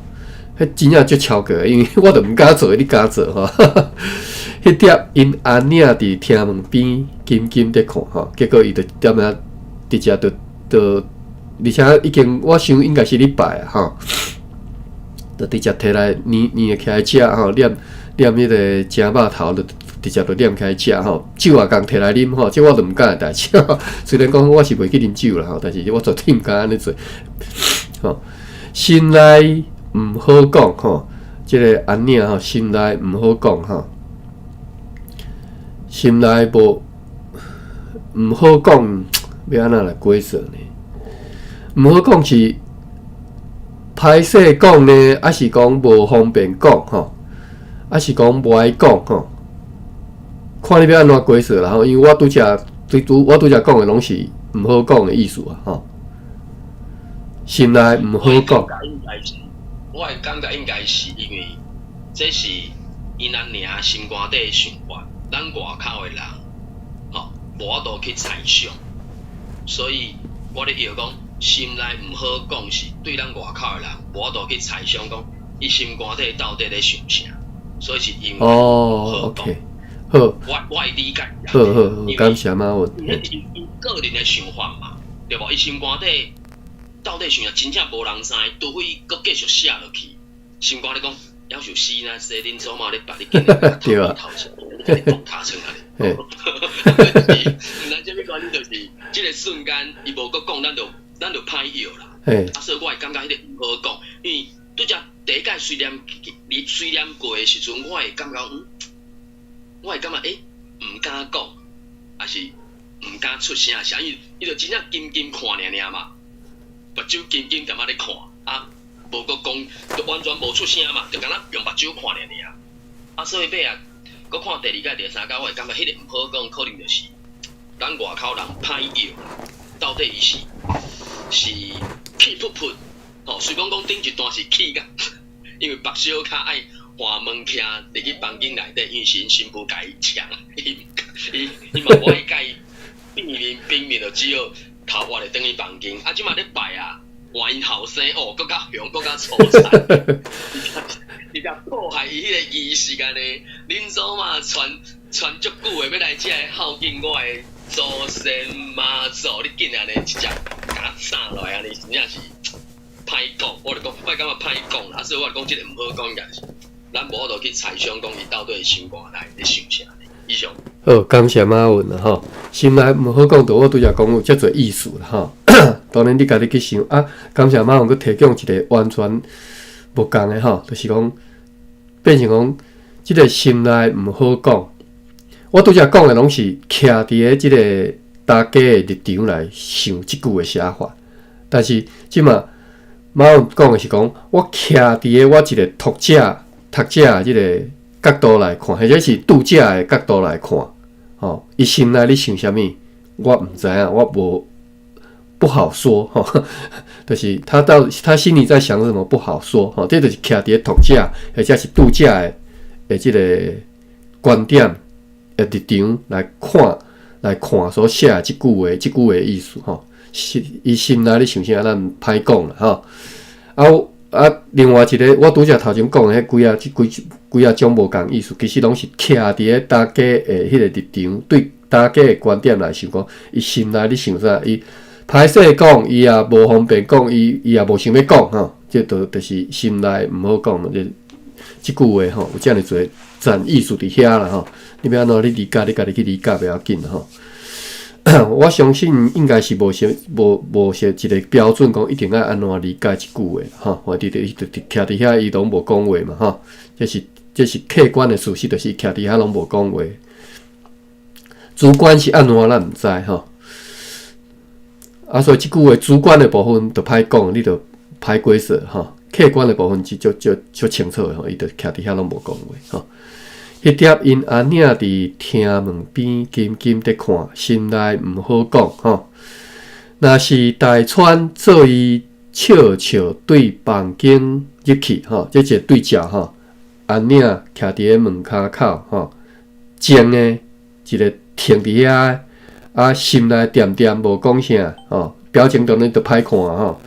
彼真正足超過，因為我都毋敢做，你敢做吼？彼碟𪜶阿領佇廳門邊緊緊佇看吼，結果伊就踮遐直接就就，而且已經我想應該是咧拜啊吼，就直接提來捏捏起來食吼，念念彼個食肉頭就直接就念起來食吼，酒也共提來啉吼，這我就毋敢的代誌。雖然講我是袂去啉酒啦吼，但是我絕對毋敢按呢做。吼，心內毋好講吼，這個阿領吼，心內毋好講吼，心內無毋好講，欲按怎來解釋呢？毋好講是歹勢講呢，抑是講無方便講吼，抑是講無愛講吼？看你欲按怎解釋啦吼，因為我拄才對拄我拄才講的攏是毋好講的意思啊吼。心內毋好講。我會感覺應該是因為這是𪜶阿娘心肝底的想法，咱外口的人吼無法度去猜想，所以我咧搖講心內毋好講是對咱外口的人無法度去猜想講伊心肝底到底咧想啥，所以是因為哦，OK，好，我我會理解。好好好，感謝馬文。伊個人的想法嘛，對無？伊心肝底到底想啥，真正無人知，除非閣繼續寫落去。心肝咧講，夭壽死呢，說恁祖媽咧拜你，對啊，頭前，你講尻川啊！毋知啥物原因，就是這個瞬間，伊無閣講，咱就歹搖啦。啊，所以我會感覺彼個毋好講，因為拄才第一擺隨念你隨念過的時陣，我會感覺，嗯，我會感覺，欸，毋敢講，抑是毋敢出聲，啥？因為伊就真正緊緊看爾爾嘛，目睭緊緊踮遐咧看，啊，無閣講，就完全無出聲嘛，就敢若用目睭看爾爾。啊，所以尾仔，閣看第二擺、第三擺，我會感覺彼個毋好講，可能就是咱外口人歹搖，到底伊是是氣噗噗，吼，雖講講頂一段是氣甲，因為目小較愛換門徛入去房間內底，因為是𪜶新婦共伊搶，伊伊伊嘛無愛共伊變面變面，就只好頭髮就轉去房間。啊，這馬咧拜啊，換𪜶後生哦，閣較雄，閣較粗殘，伊共破壞伊彼個儀式按呢。恁祖媽傳傳足久的欲來遮孝敬我的祖先媽祖，你竟然呢直接共我散落來按呢，真正是歹講。我就講，我感覺歹講，啊，所以我就講這個毋好講，應該是咱無法度去猜想講伊到底心肝內咧想啥。以上。好，感謝馬雲啦吼，心內毋好講，著我拄才講有遮濟意思啦吼。當然你家己去想啊，感謝馬雲閣提供一個完全無仝的吼，就是講變成講這個心內毋好講。我拄才講的攏是徛佇咧這個大家的立場來想這句的寫法，但是這馬馬雲講的是講，我徛佇咧我一個讀者、讀者的這個角度來看，或者是讀者的角度來看，吼，伊心內咧想啥物，我毋知影，我無不好說，吼，就是他到他心裡在想什麼不好說，吼，這就是徛佇咧讀者或者是讀者的這個觀點的立場來看，來看所寫的這句話，這句話的意思，吼，是伊心內咧想啥，咱歹講啦，吼，啊啊，另外一個我拄才頭前講的彼幾仔，這幾幾仔種無仝意思，其實攏是徛佇咧大家的彼個立場，對大家的觀點來想講，伊心內咧想啥，伊歹勢講，伊也無方便講，伊伊也無想欲講，吼，這就就是心內毋好講，這這句話吼，有遮爾濟層意思佇遐啦，吼，你欲按怎你理解，你家己去理解袂要緊吼。我相信應該是無啥無無說一個標準，講一定愛按怎理解這句話，吼。我佇佇佇徛佇遐，伊攏無講話嘛，吼。這是這是客觀的事實，就是徛佇遐攏無講話。主觀是按怎，咱毋知吼。啊，所以這句話主觀的部分就歹講，你就歹解釋吼。客觀的部分就就就足清楚的吼，伊就徛佇遐攏無講話吼。彼碟𪜶阿領佇廳門邊緊緊佇看，心內毋好講吼。若是大川做伊笑笑對房間入去吼，這一個對照吼。阿領徛佇咧門跤口吼，靜的一個停佇遐，啊，心內恬恬無講啥吼，表情當然就歹看吼。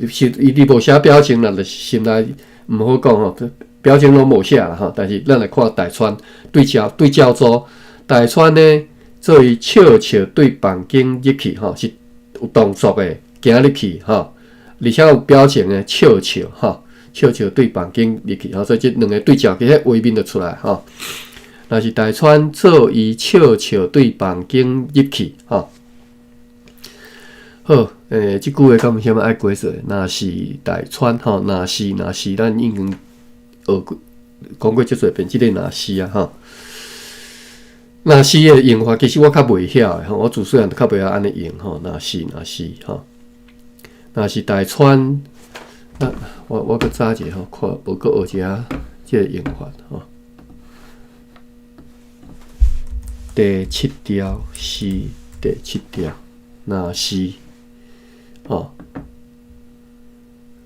是伊佇無寫表情啦，就是心內毋好講吼。表情攏無寫啦吼，但是咱來看大川對照對照組，大川呢做伊笑笑對房間入去吼，是有動作的行入去吼，而且有表情的笑笑吼，笑笑對房間入去吼，所以這兩個對照，其實畫面就出來吼。若是大川做伊笑笑對房間入去吼，好，欸，這句話敢有啥物愛解釋？若是大川吼，若是若是，咱已經學過講過足濟遍，這個若是啊吼，若是的用法，其實我較袂曉的吼，我自細漢就較袂曉按呢用吼，若是若是吼，若是大川，啊，我我閣查一下吼，看無閣學一下這個用法吼。第七條是第七條，若是吼，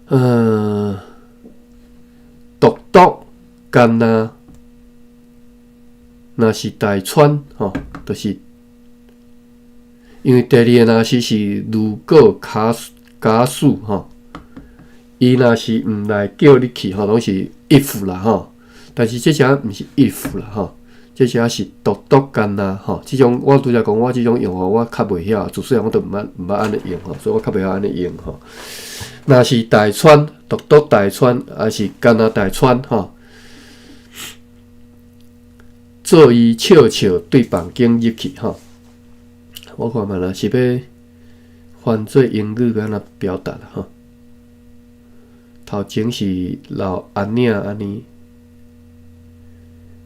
嗯。獨獨干焦，若是大川吼，就是因為第二个若是是如果卡假使吼，伊若是毋來叫你去吼，攏是 if 啦吼，但是這只毋是 if 啦吼，這只是獨獨干焦吼，這種我拄才講，我這種用法我較袂曉，自細漢我都毋捌毋捌按呢用吼，所以我較袂曉按呢用吼。若是大川，獨獨大川，還是干焦大川吼？做伊笑笑對房間入去吼。我看覓啦，是欲翻做英語欲按怎表達啦吼？頭前是老阿領按呢，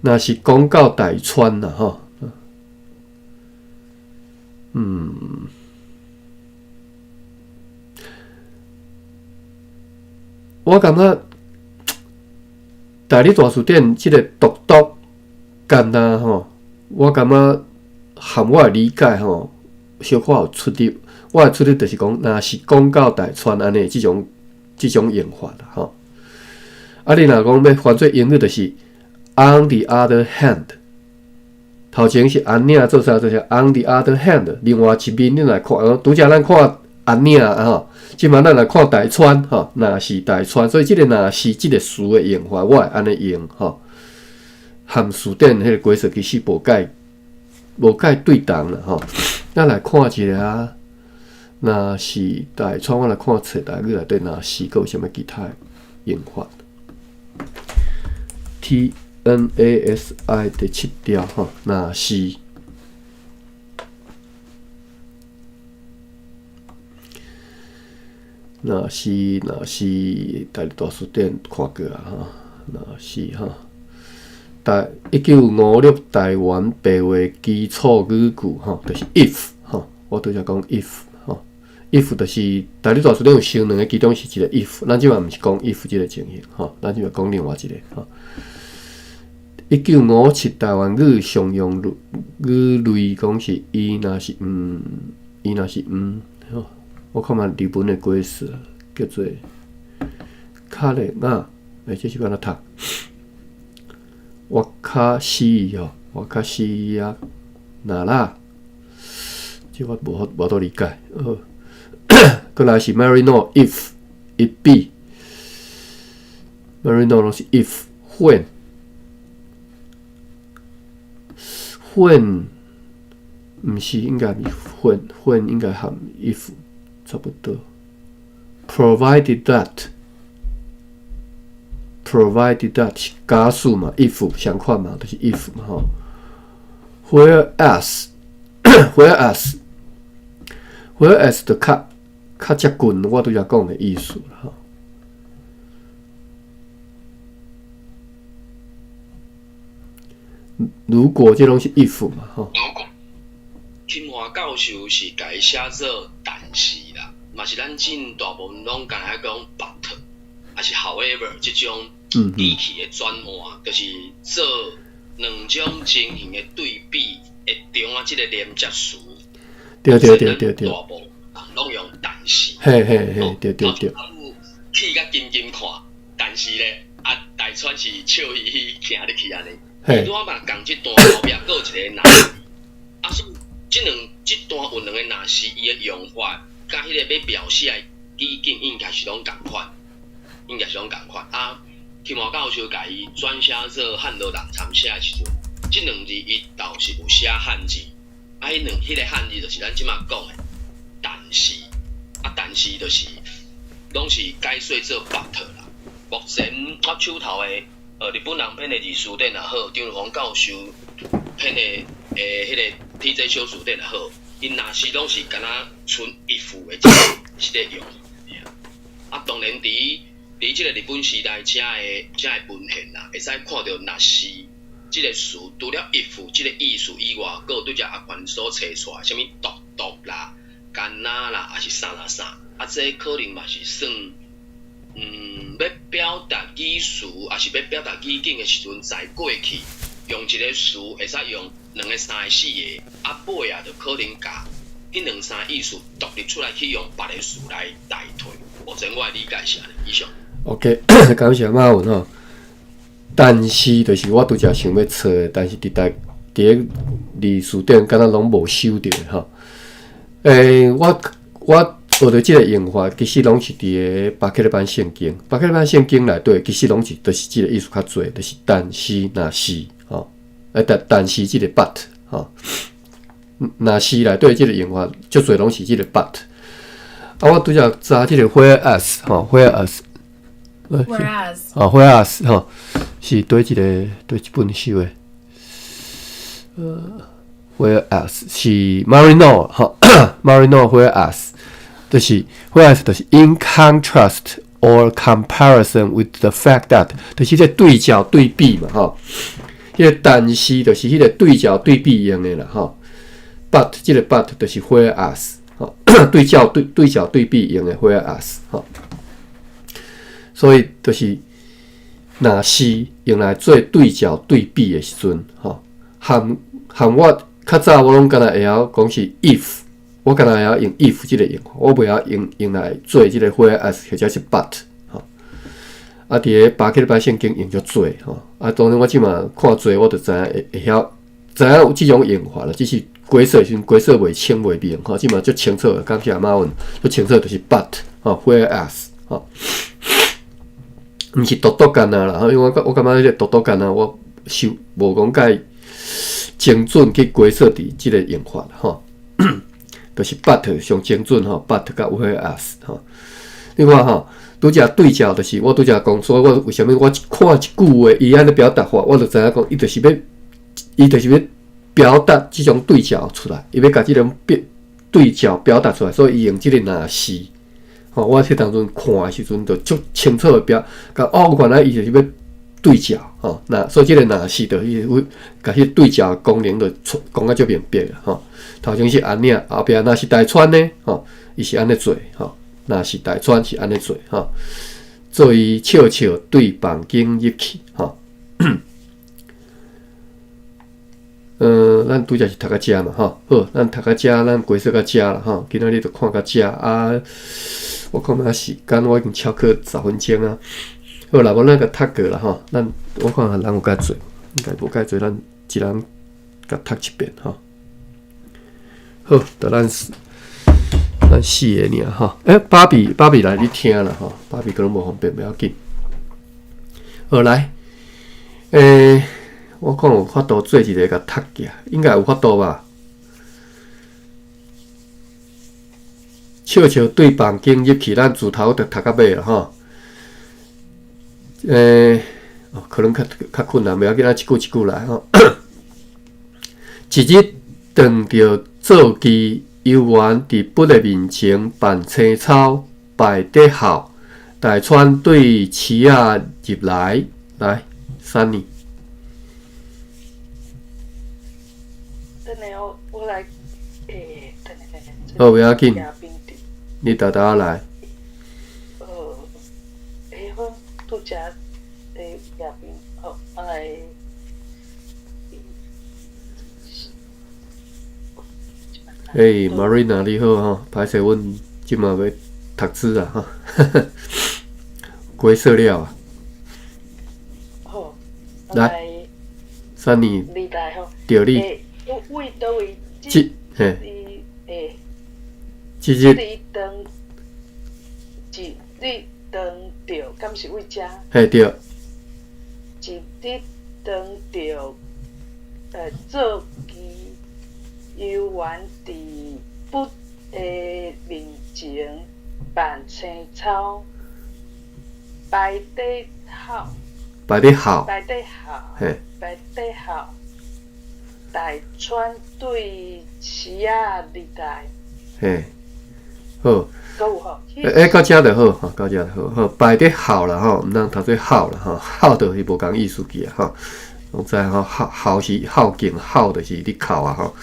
若是講到大川啦吼，嗯。我感覺台語大辭典這個獨獨干焦吼，我感覺含我的理解吼，小可有出入。我的出入就是講，若是講到大川按呢這種這種用法啦吼。啊，你若講欲翻做英語，就是 on the other hand，頭前是阿領做啥做啥，on the other hand，另外一面你來看，拄才咱看阿領啊吼，這馬咱來看大川吼，若是大川，所以這個若是這個詞的用法，我會按呢用吼。含辭典彼個解釋其實無蓋無蓋對同啦吼。咱來看一下，若是大川，我來看冊台語內底，若是閣有啥物其他的用法？TNASI 第七條吼，若是若是若是，台語大辭典看過啊吼，若是吼。台1956台灣白話基礎語句吼，就是 if 吼，我拄才講 if 吼，if 就是台語大辭典有收兩个，其中是一個 if，咱這擺毋是講 if 這个情形吼，咱這擺講另外一個吼。1957台灣語常用語類講是伊若是毋，伊若是毋吼，我看覓日本的解釋叫做卡列亞，欸，這是按怎讀？我較死吼，我較死啊，哪啦？這我無法無多理解。好，閣來是 Marino if it be Marino 攏是 if when when 毋是應該毋是 when when 應該含 if 差不多。Provided that Provided that 是假使嘛，if 相款嘛，就是 if 嘛吼。Whereas whereas whereas 就較較接近我拄才講的意思啦吼。如果這攏是 if 嘛吼。如果金華教授是共伊寫做但是啦，嘛是咱進大部分攏敢若講 but，抑是 however 這種語氣的轉換，就是做兩種情形的對比的中啊，這個連接詞。對對對對對。大部分攏用但是。嘿嘿嘿，對對對。去甲金金看，但是咧，啊，大川是笑嘻嘻行入去按呢。伊拄仔嘛仝這段後壁閣有一个若是，啊，所以這兩這段有兩个若是，伊的用法，佮彼个欲描寫的語境應該是攏仝款，應該是攏仝款。啊，金華教授共伊轉寫做漢羅人參寫的時陣，這兩字伊倒是有寫漢字，啊，彼兩彼个漢字就是咱這馬講的，但是，啊，但是就是攏是解說做 but 啦。目前我手頭的。日本人編的字辭典也好，張如芳教授編的彼个 TJ 小辭典也好，𪜶若是攏是敢若賰 if 的這個這個用。啊，當然佇佇這個日本時代遮的遮的文獻啦，會使看著若是這個詞，除了 if 這個意思以外，閣有對遮阿凡所揣出來，啥物獨獨啦、干若啦，抑是啥啦啥，啊，這可能嘛是算。欲表達語詞，抑是欲表達語境的時陣，在過去用一个詞會使用兩个、三个、四个，啊尾啊，就可能共彼兩三個意思獨立出來去用別个詞來代替。目前我的理解是按呢，以上。 OK，感謝馬文吼。但是，就是我拄才想欲揣的，但是佇台佇咧字辭典敢若攏無收著吼。欸，我我。學著這个用法，其實攏是佇个巴克禮版聖經，巴克禮版聖經內底，其實攏是就是這个意思較濟，就是但是若是吼，欸，但但是這个 but 吼，若是內底這个用法，足濟攏是這个 but。啊，我拄才查這个 whereas 吼，whereas， whereas，哦，whereas 吼，是佗一个佗一本收的，whereas 是 Marino 吼，Marino whereas。就是 whereas 就是 in contrast or comparison with the fact that，就是這對照對比嘛吼。彼个但是就是彼个對照對比用的啦吼。But 這个 but 就是 whereas 吼，對照對對照對比用的 whereas 吼。所以就是若是用來做對照對比的時陣吼，含含我較早我攏敢若會曉講是 if。我敢若會曉用 if 這个用法，我袂曉用用來做這个 whereas 或者是 but 吼。啊，佇个巴克禮版聖經用足濟吼。啊，當然我這馬看濟，我就知影會會曉知影有這種用法啦。只是解說時陣解說袂清袂明吼，這馬足清楚的，感謝馬文足清楚，就是 but 吼 whereas 吼，毋是獨獨干焦啦，因為我我感覺彼个獨獨干焦，我是無講介精準去解說佇這个用法吼。就是 but 上精準吼，but 佮 whereas 吼。你看吼，拄才對照就是我拄才講，所以我為啥物我看一句話，伊按呢表達法，我就知影講，伊就是欲表達這種對照出來，伊欲共這種表對照表達出來，所以伊用這個若是，吼，我彼當陣看的時陣就足清楚的表，講哦，原來伊就是欲對照，吼，那所以這個若是就會共彼對照功能就出講甲足明白吼。頭前是按呢，後壁若是大川呢，吼，伊是按呢做，吼，若是大川是按呢做，吼，做伊笑笑對房間入去，吼。咱拄才是讀到遮嘛，吼，好，咱讀到遮，咱解說到遮啦，吼，今仔日就看到遮啊。我看覓時間，我已經超過10分鐘啊。好啦，無咱共讀過啦，吼，咱我看下人有較濟，應該無較濟，咱一人共讀一遍，吼。好，就咱四个爾吼。欸，芭比，芭比來你聽啦，吼，芭比可能無方便，袂要緊。好來，我看有法度做一个共讀起來，應該有法度吧？笑笑對房間入去，咱自頭就讀到尾啦，吼。哦，可能較較困難，袂要緊，咱一句一句來吼。一日當著做乩，猶原佇佛的面前扮青草，拜得孝。大川對池仔入來，來，Sunny。等下我我來，欸，等下等下。好，袂要緊，你沓沓仔來。欸，我拄才欸亞賓，好，我來。欸，Marina 你好吼，歹勢，阮這馬欲讀書啊，吼，解說了啊。好，來，Sunny，你來吼。著你。欸，為佗位？這，嘿。欸。這日。你當，一日當著，敢是為遮？嘿，對。一日當著，做乩，猶原佇佛的面前扮青草，拜得孝。拜得孝。拜得孝。嘿。拜得孝。大川對池仔入來。嘿，好。閣有吼。欸，到遮就好，吼，到遮就好，好，拜得孝啦，吼，毋通讀做孝啦，吼，孝就是無仝意思去啊，吼，攏知吼，孝孝是孝敬，孝就是你哭啊，吼。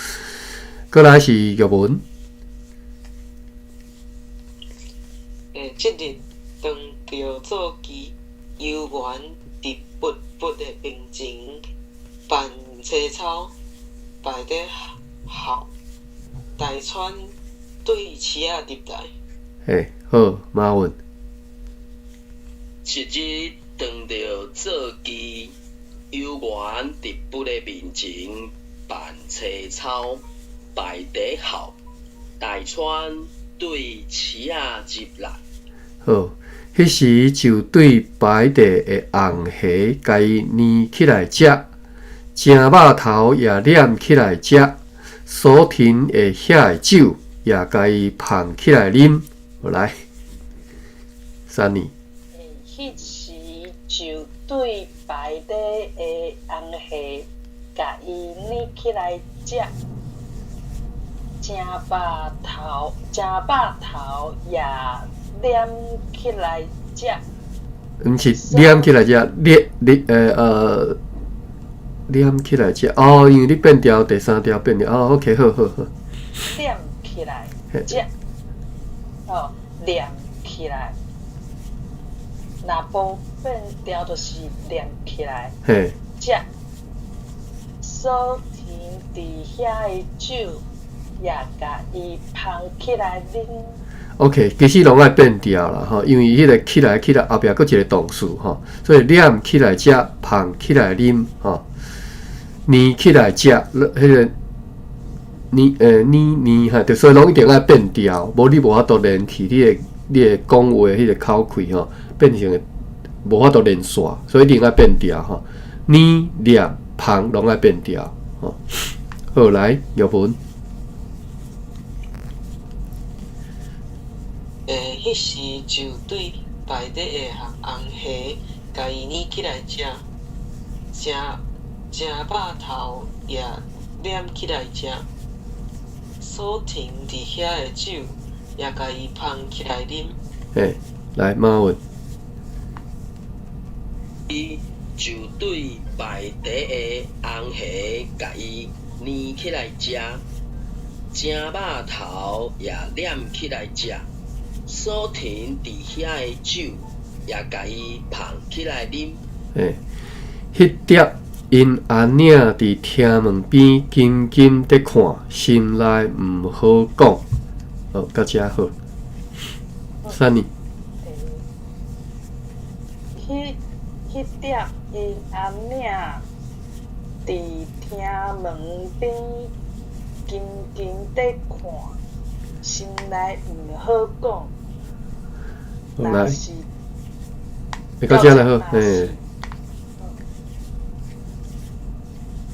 閣來是玉文。欸，這日當著做乩，猶原佇佛佛的面前扮青草，拜得孝。大川對池仔入來。嘿，好，馬文。一日當著做乩，猶原佇佛的面前扮青草，拜得孝。大川對池仔入來。好，彼時就對排地的紅蝦，共伊捏起來食，蒸肉頭也撿起來食，所停的遐的酒也共伊捧起來啉。來，Sunny。彼時就對排地的紅蝦，共伊捏起來食，蒸肉頭，蒸肉頭也撿起來食。毋是撿起來食，捏捏撿起來食。哦，因為你變調第三調變調。哦，OK，好好好。撿起來食，哦，撿起來。若無變調，就是撿起來食。所停佇遐的酒，也共伊捧起來啉。 OK，其實攏愛變調啦，吼，因為彼個起來起來後壁閣一個動詞吼，所以撿起來食，捧起來啉，吼，捏起來食，彼個捏捏捏哈，所以攏一定愛變調，無你無法度連起你的講話彼個口氣吼，變成無法度連線，所以一定愛變調吼，捏、撿、捧攏愛變調，吼。好，來，玉文。彼時就對排底的紅蝦共伊捏起來食，食食肉頭也撿起來食，所停佇遐的酒也共伊捧起來啉。嘿，來馬文。伊就對排底的紅蝦共伊捏起來食，食肉頭也撿起來食，所停佇遐的酒也共伊捧起來啉。嘿，彼碟𪜶阿領佇廳門邊緊緊咧看，心內毋好講。好，到遮好。Sunny。彼彼碟𪜶阿領佇廳門邊緊緊咧看，心內毋好講。來，會到遮來好，嘿。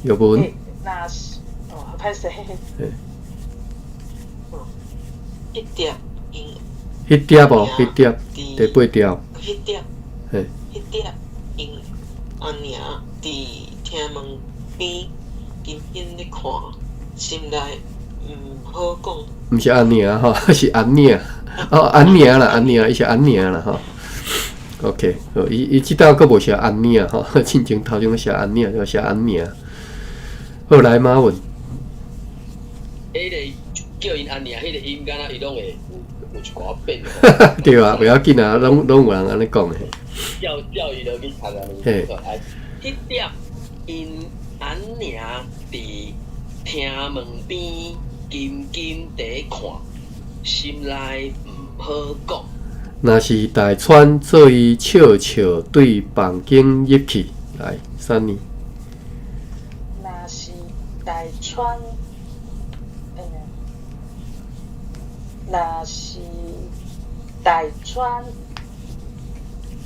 玉文。若是哦，歹勢。嘿。彼碟𪜶。彼碟無，彼碟第八條。彼碟。嘿。彼碟𪜶阿領佇廳門邊緊緊咧看，心內毋好講。毋是阿領吼，是阿領。哦，阿領啦，阿領，伊是阿領啦吼。OK，好，伊伊這道閣無寫阿領吼，進前頭前寫阿領，就寫阿領。好，來馬文。彼个叫𪜶阿領，彼个音敢若伊攏會有一寡變。對啊，袂要緊啊，攏攏有人按呢講的。照照伊落去讀啊，嘿。彼碟𪜶阿領佇廳門邊緊緊佇看，心內毋好講。若是大川做伊笑笑對房間入去，來，Sunny。若是大川，若是大川，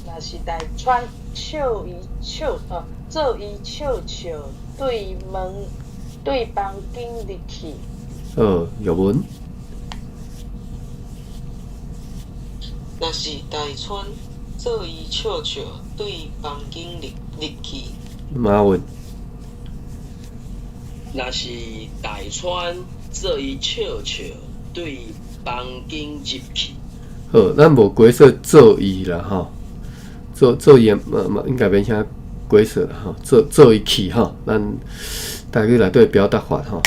若是大川笑伊笑哦，做伊笑笑對門對房間入去。好，玉文。若是大川做伊笑笑對房間入入去。馬文。若是大川做伊笑笑對房間入去。好，咱無解說做伊啦吼，做做伊嘛嘛應該免啥解說啦吼，做做伊去吼，咱台語內底表達法吼，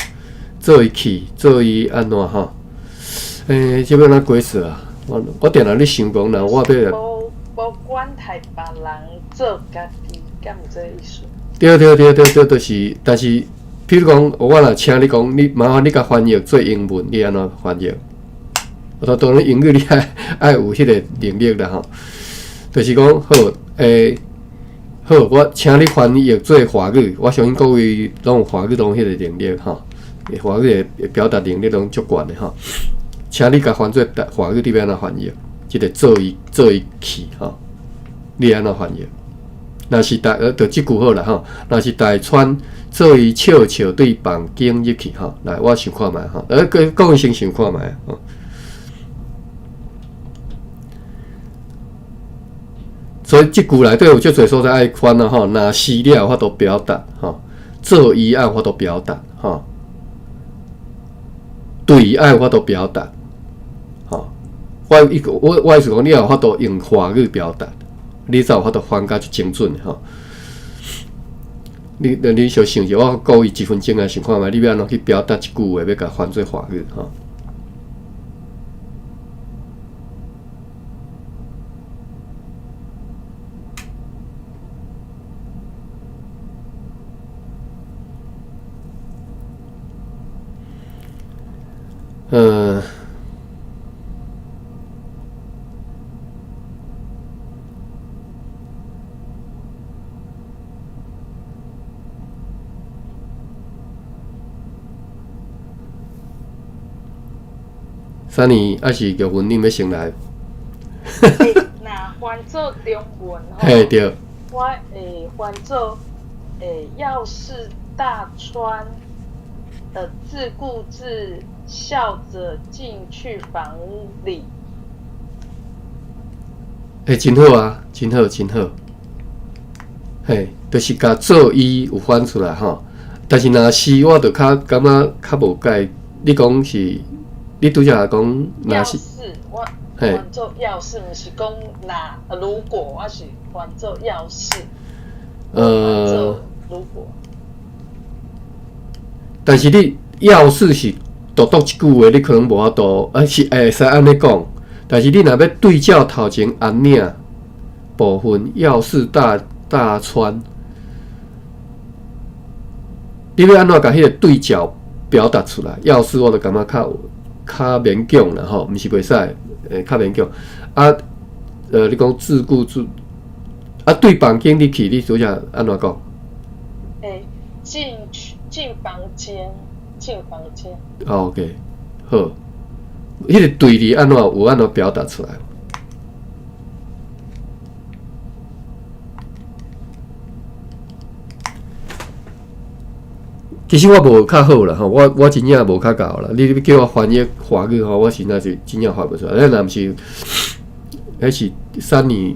做伊去，做伊按怎吼？欸，這欲按怎解說啊？我我定定咧想講，若我欲無無管待別人做家己，敢有這个意思？對對對對對，就是，但是，比如講，我若請你講，你麻煩你共翻譯做英文，你按怎翻譯？我當然英語你愛愛有彼個能力啦吼。就是講好，欸，好，我請你翻譯做華語，我相信各位攏有華語攏有彼個能力吼，華語的表達能力攏足懸的吼。請你共翻做華語，你欲按怎翻譯？這個做伊做伊去吼，你按怎翻譯？若是大，就這句好啦吼。若是大川做伊笑笑對房間入去吼，來，我想看覓吼，各各位先想看覓吼。所以這句內底有足濟所在愛翻啊吼，若是你有法度表達吼，做伊愛有法度表達吼，對愛有法度表達吼。我意我我意思講，你有法度用華語表達，你才有法度翻甲足精準吼。你你小想者，我故意一分鐘來想看覓，你欲按怎去表達這句話，欲共翻做華語吼。嗯，Sunny，抑是玉文，你欲先來？若翻做中文吼，嘿對，我會翻做欸，要是大川自顧自笑着進去房裡，欸，真好啊，真好，真好。嘿，就是共做伊有翻出來吼，但是若是我就較感覺較無解。你講是，你拄才講若是，我翻做要是，毋是講若如果，我是翻做要是。如果。但是你要是是獨獨一句話，你可能無法度，啊是會使按呢講。但是你若欲對照頭前安領部分，要是大川，你欲按怎共彼個對照表達出來？要是我就感覺較勉強啦吼，毋是袂使，較勉強。啊，你講自顧自，啊，對房間入去，你拄才按怎講？欸，進去進房間，進房間。 OK，好。彼個對字按怎有按怎表達出來？其實我無較好啦，吼，我真正無較𠢕啦。你叫我翻譯華語吼，我實在是真正翻袂出來。咱若毋是，彼是三年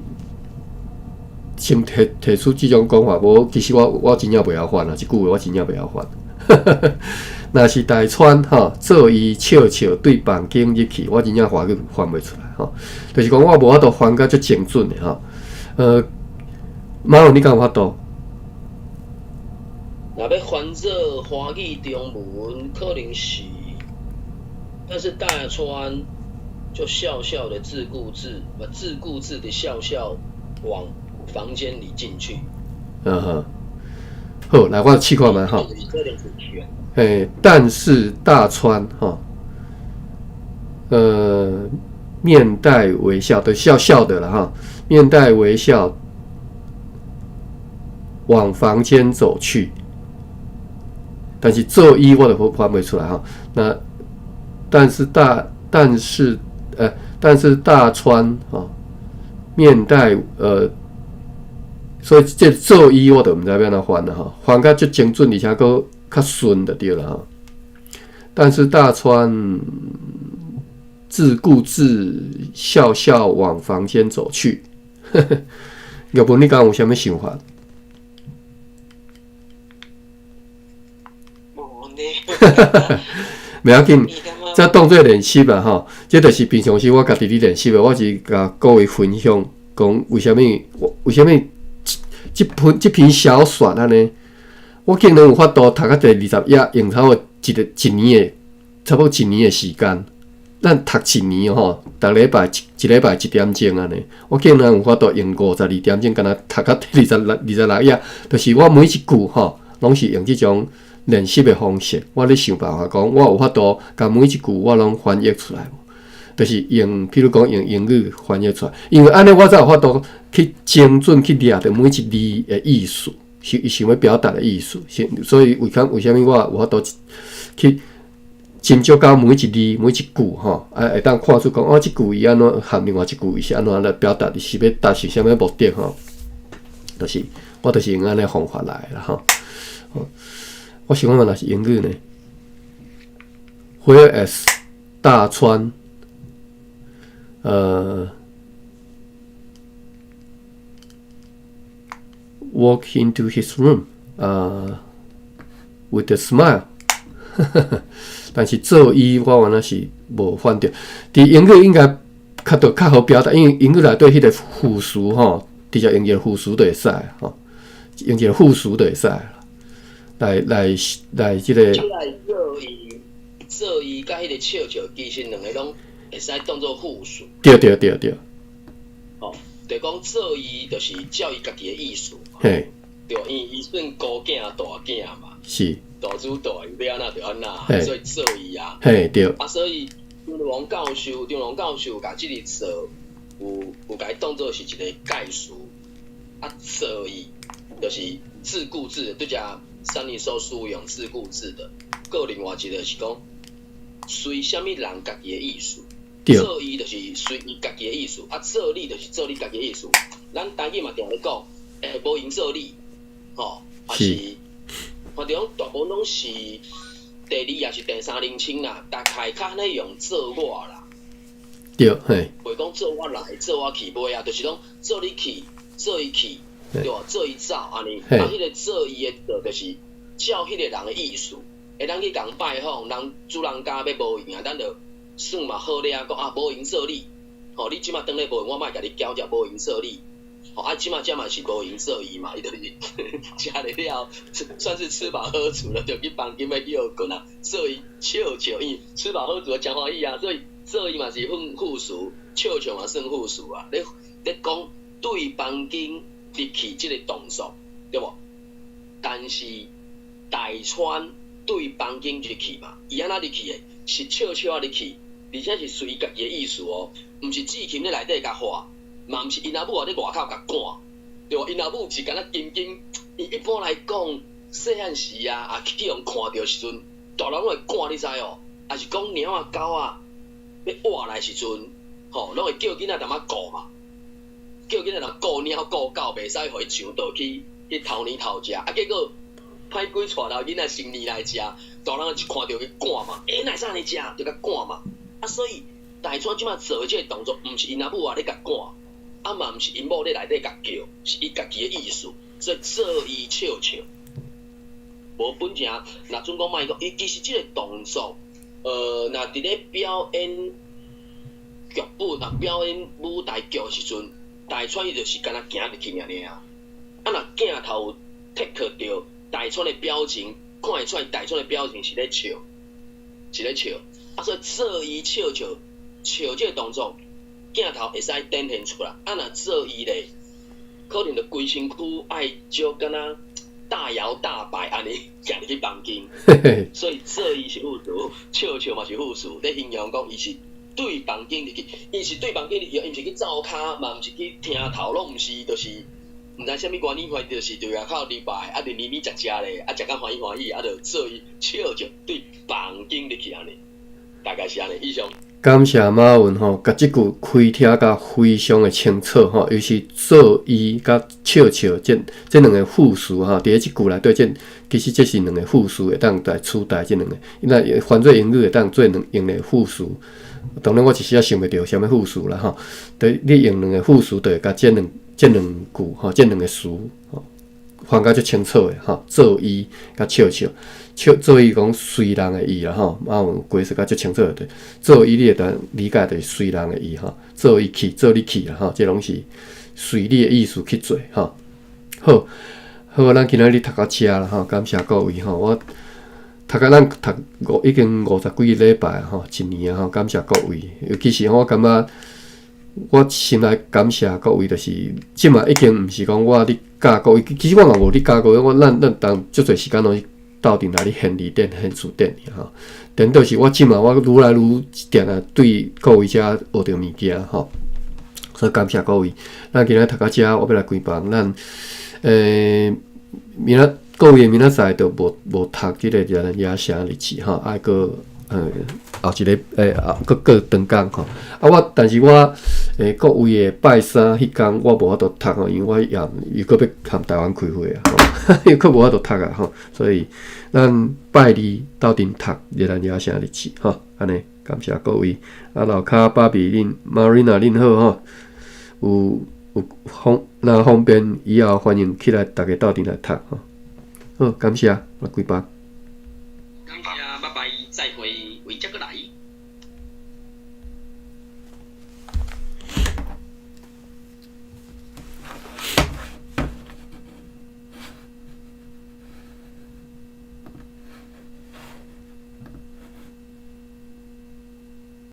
先提出這種講法，無其實我真正袂曉翻啦，這句話我真正袂曉翻。若是大川吼，做伊笑笑對房間入去，我真正華語翻袂出來吼。就是講我無法度翻甲足精準的吼。馬龍，你敢有法度？若欲翻做華語中文，可能是，但是大川就笑笑的自顧自，不自顧自的笑笑往房間裡進去。嗯哼，好，來我試看覓吼。欸，但是大川吼，面帶微笑的笑笑的啦哈，面帶微笑往房間走去。但是做伊我就翻袂出來哈。那但是大川哈面帶所以這做伊我就毋知欲按怎翻啦吼，翻甲足精準，而且閣較順就對啦吼。但是大川自顧自笑笑往房間走去。玉文，你敢有啥物想法？無呢。袂要緊，這當做練習吧吼。這就是平常時我家己咧練習的，我是共各位分享，講為啥物我為啥物這篇小說按呢，我竟然有法度讀到第二十頁，用差不多一個一年的，差不多一年的時間。咱讀一年吼，逐禮拜一禮拜一點鐘按呢，我竟然有法度用52點鐘，敢若讀到第26頁，就是我每一句吼，攏是用這種練習的方式，我咧想辦法講，我有法度共每一句我攏翻譯出來，就是用，譬如講用英語翻譯出來，因為按呢我才有法度去精準去掠著每一字的意思，是伊想欲表達的意思，所以為啥物我有法度去斟酌到每一字每一句吼，啊會當看出講，哦，這句伊按怎含另外一句伊是按怎來表達，是欲達成啥物目的吼，就是我就是用按呢方法來啦吼。我想看覓若是英語呢？Whereas 大川，walk into his room，with a smile。但是做伊我原來是無翻著。佇英語應該較著較好表達，因為英語內底彼個副詞吼，直接用一個副詞就會使吼，用一個副詞就會使。來，這個。做伊做伊佮彼個笑笑，其實兩個攏會使當做副詞。對對對對。哦，就講做伊就是照伊家己的意思。嘿。對，因為伊算孤囝大囝嘛。是。大主大，伊欲按怎就按怎，所以做伊啊。嘿，對。啊，所以張龍教授，張龍教授共這個做，有共伊當做是一個介詞，啊，做伊就是自顧自的，對遮三年所使用自顧自的。閣另外一個是講，隨啥物人家己的意思，做伊就是隨伊家己的意思，啊，做你就是做你家己的意思。咱台語嘛定咧講，欸，無閒做你，吼，啊是。反正講大部分攏是第二，抑是第三人稱啦，大概較咧用做我啦。對，嘿。袂講做我來，做我去，袂啊，就是講做你去，做伊去，對無？做伊走按呢。啊，彼個做伊的做，就是照彼個人的意思。欸，咱去共拜訪，人主人家欲無閒啊，咱就算嘛好咧啊，講啊無閒做你，吼，你這馬當咧無閒，我莫共你攪遮無閒做你。吼，啊，這馬這嘛是無閒做伊嘛，伊就是食了了，算是吃飽喝足了，就去房間欲歇睏啊，做伊笑笑，伊吃飽喝足誠歡喜啊，所以做伊嘛是算副詞，笑笑嘛算副詞啊。咧咧講對房間入去這个動作，對無？但是大川對房間入去嘛，伊按怎入去的？是笑笑仔入去，而且是隨家己的意思哦，毋是志琴咧內底共喊，嘛毋是𪜶阿母仔咧外口共趕，對無？𪜶阿母是敢若緊緊，伊一般來講，細漢時啊，啊去予看著時陣，大人攏會趕，你知哦？抑是講貓仔狗仔欲倚來時陣，吼，攏會叫囡仔淡仔顧嘛，叫囡仔淡顧貓顧狗，袂使予伊上倒去去偷奶偷食，啊結果歹鬼帶老囡仔先奶來食，大人一看著去趕嘛，欸，哪會使按呢食，就共趕嘛，啊所以大川這馬做的這个動作，毋是𪜶阿母仔咧共趕。啊嘛毋是𪜶某咧內底共叫，是伊家己的意思，所以做伊笑笑。無本錢，若準講莫講，伊其實這个動作，若佇咧表演劇本啊，表演舞台劇的時陣，大川伊就是敢若行入去爾爾啊。啊，若鏡頭 take 著大川的表情，看會出來大川的表情是咧笑，是咧笑。啊，所以做伊笑笑，笑這个動作，鏡頭會使展現出來。啊，若做伊咧，可能就規身軀愛少敢若大搖大擺按呢行入去房間。所以做伊是副詞，笑笑嘛是副詞，咧形容講伊是對房間入去，伊是對房間入去，伊毋是去灶跤，嘛毋是去廳頭，攏毋是，就是毋知啥物原因，反正就是對外口入來，啊，就黏黏食食咧，啊，食甲歡喜歡喜，啊，就做伊笑笑對房間入去按呢，大概是按呢，以上。感謝馬雲吼，共這句開聽甲非常的清楚吼，尤其做伊佮笑笑這這兩个副詞吼，佇咧這句內底，這其實這是兩个副詞會當來取代這兩个，那翻做英語會當做兩用兩个副詞。當然我一時仔想袂著啥物副詞啦吼，對，你用兩个副詞就會共這兩這兩句吼，這兩个詞吼，翻甲足清楚的吼，做伊佮笑笑。笑做伊講隨人的意啦吼，馬雲解釋甲足清楚的，做伊你會當理解就是隨人的意吼，做伊去，做你去啦吼，這攏是隨你的意思去做吼。好，好，咱今仔日讀到遮啦吼，感謝各位吼，我讀甲咱讀五已經五十幾个禮拜吼，一年啊吼，感謝各位，尤其是我感覺我心內感謝各位，就是這馬已經毋是講我咧教各位，其實我嘛無咧教各位，我咱咱當足濟時間攏是鬥陣來咧掀字典、掀詞典吼。顛倒是我這馬我愈來愈定定對各位遮學著物件吼，所以感謝各位。咱今仔讀到遮，我欲來關房。咱明仔各位明仔載就無無讀這个熱蘭遮城日誌吼，愛閣後一个欸後閣過長工吼。啊，我但是我各位的拜三彼工我無法度讀吼，因為我也又閣欲含台灣開會啊，吼，又閣無法度讀啊吼，所以咱拜二鬥陣讀熱蘭遮城日誌吼，按呢感謝各位。啊，樓跤芭比恁 Marina 恁好吼，有有方若方便以後歡迎起來，逐家鬥陣來讀吼。好，感謝，來關房。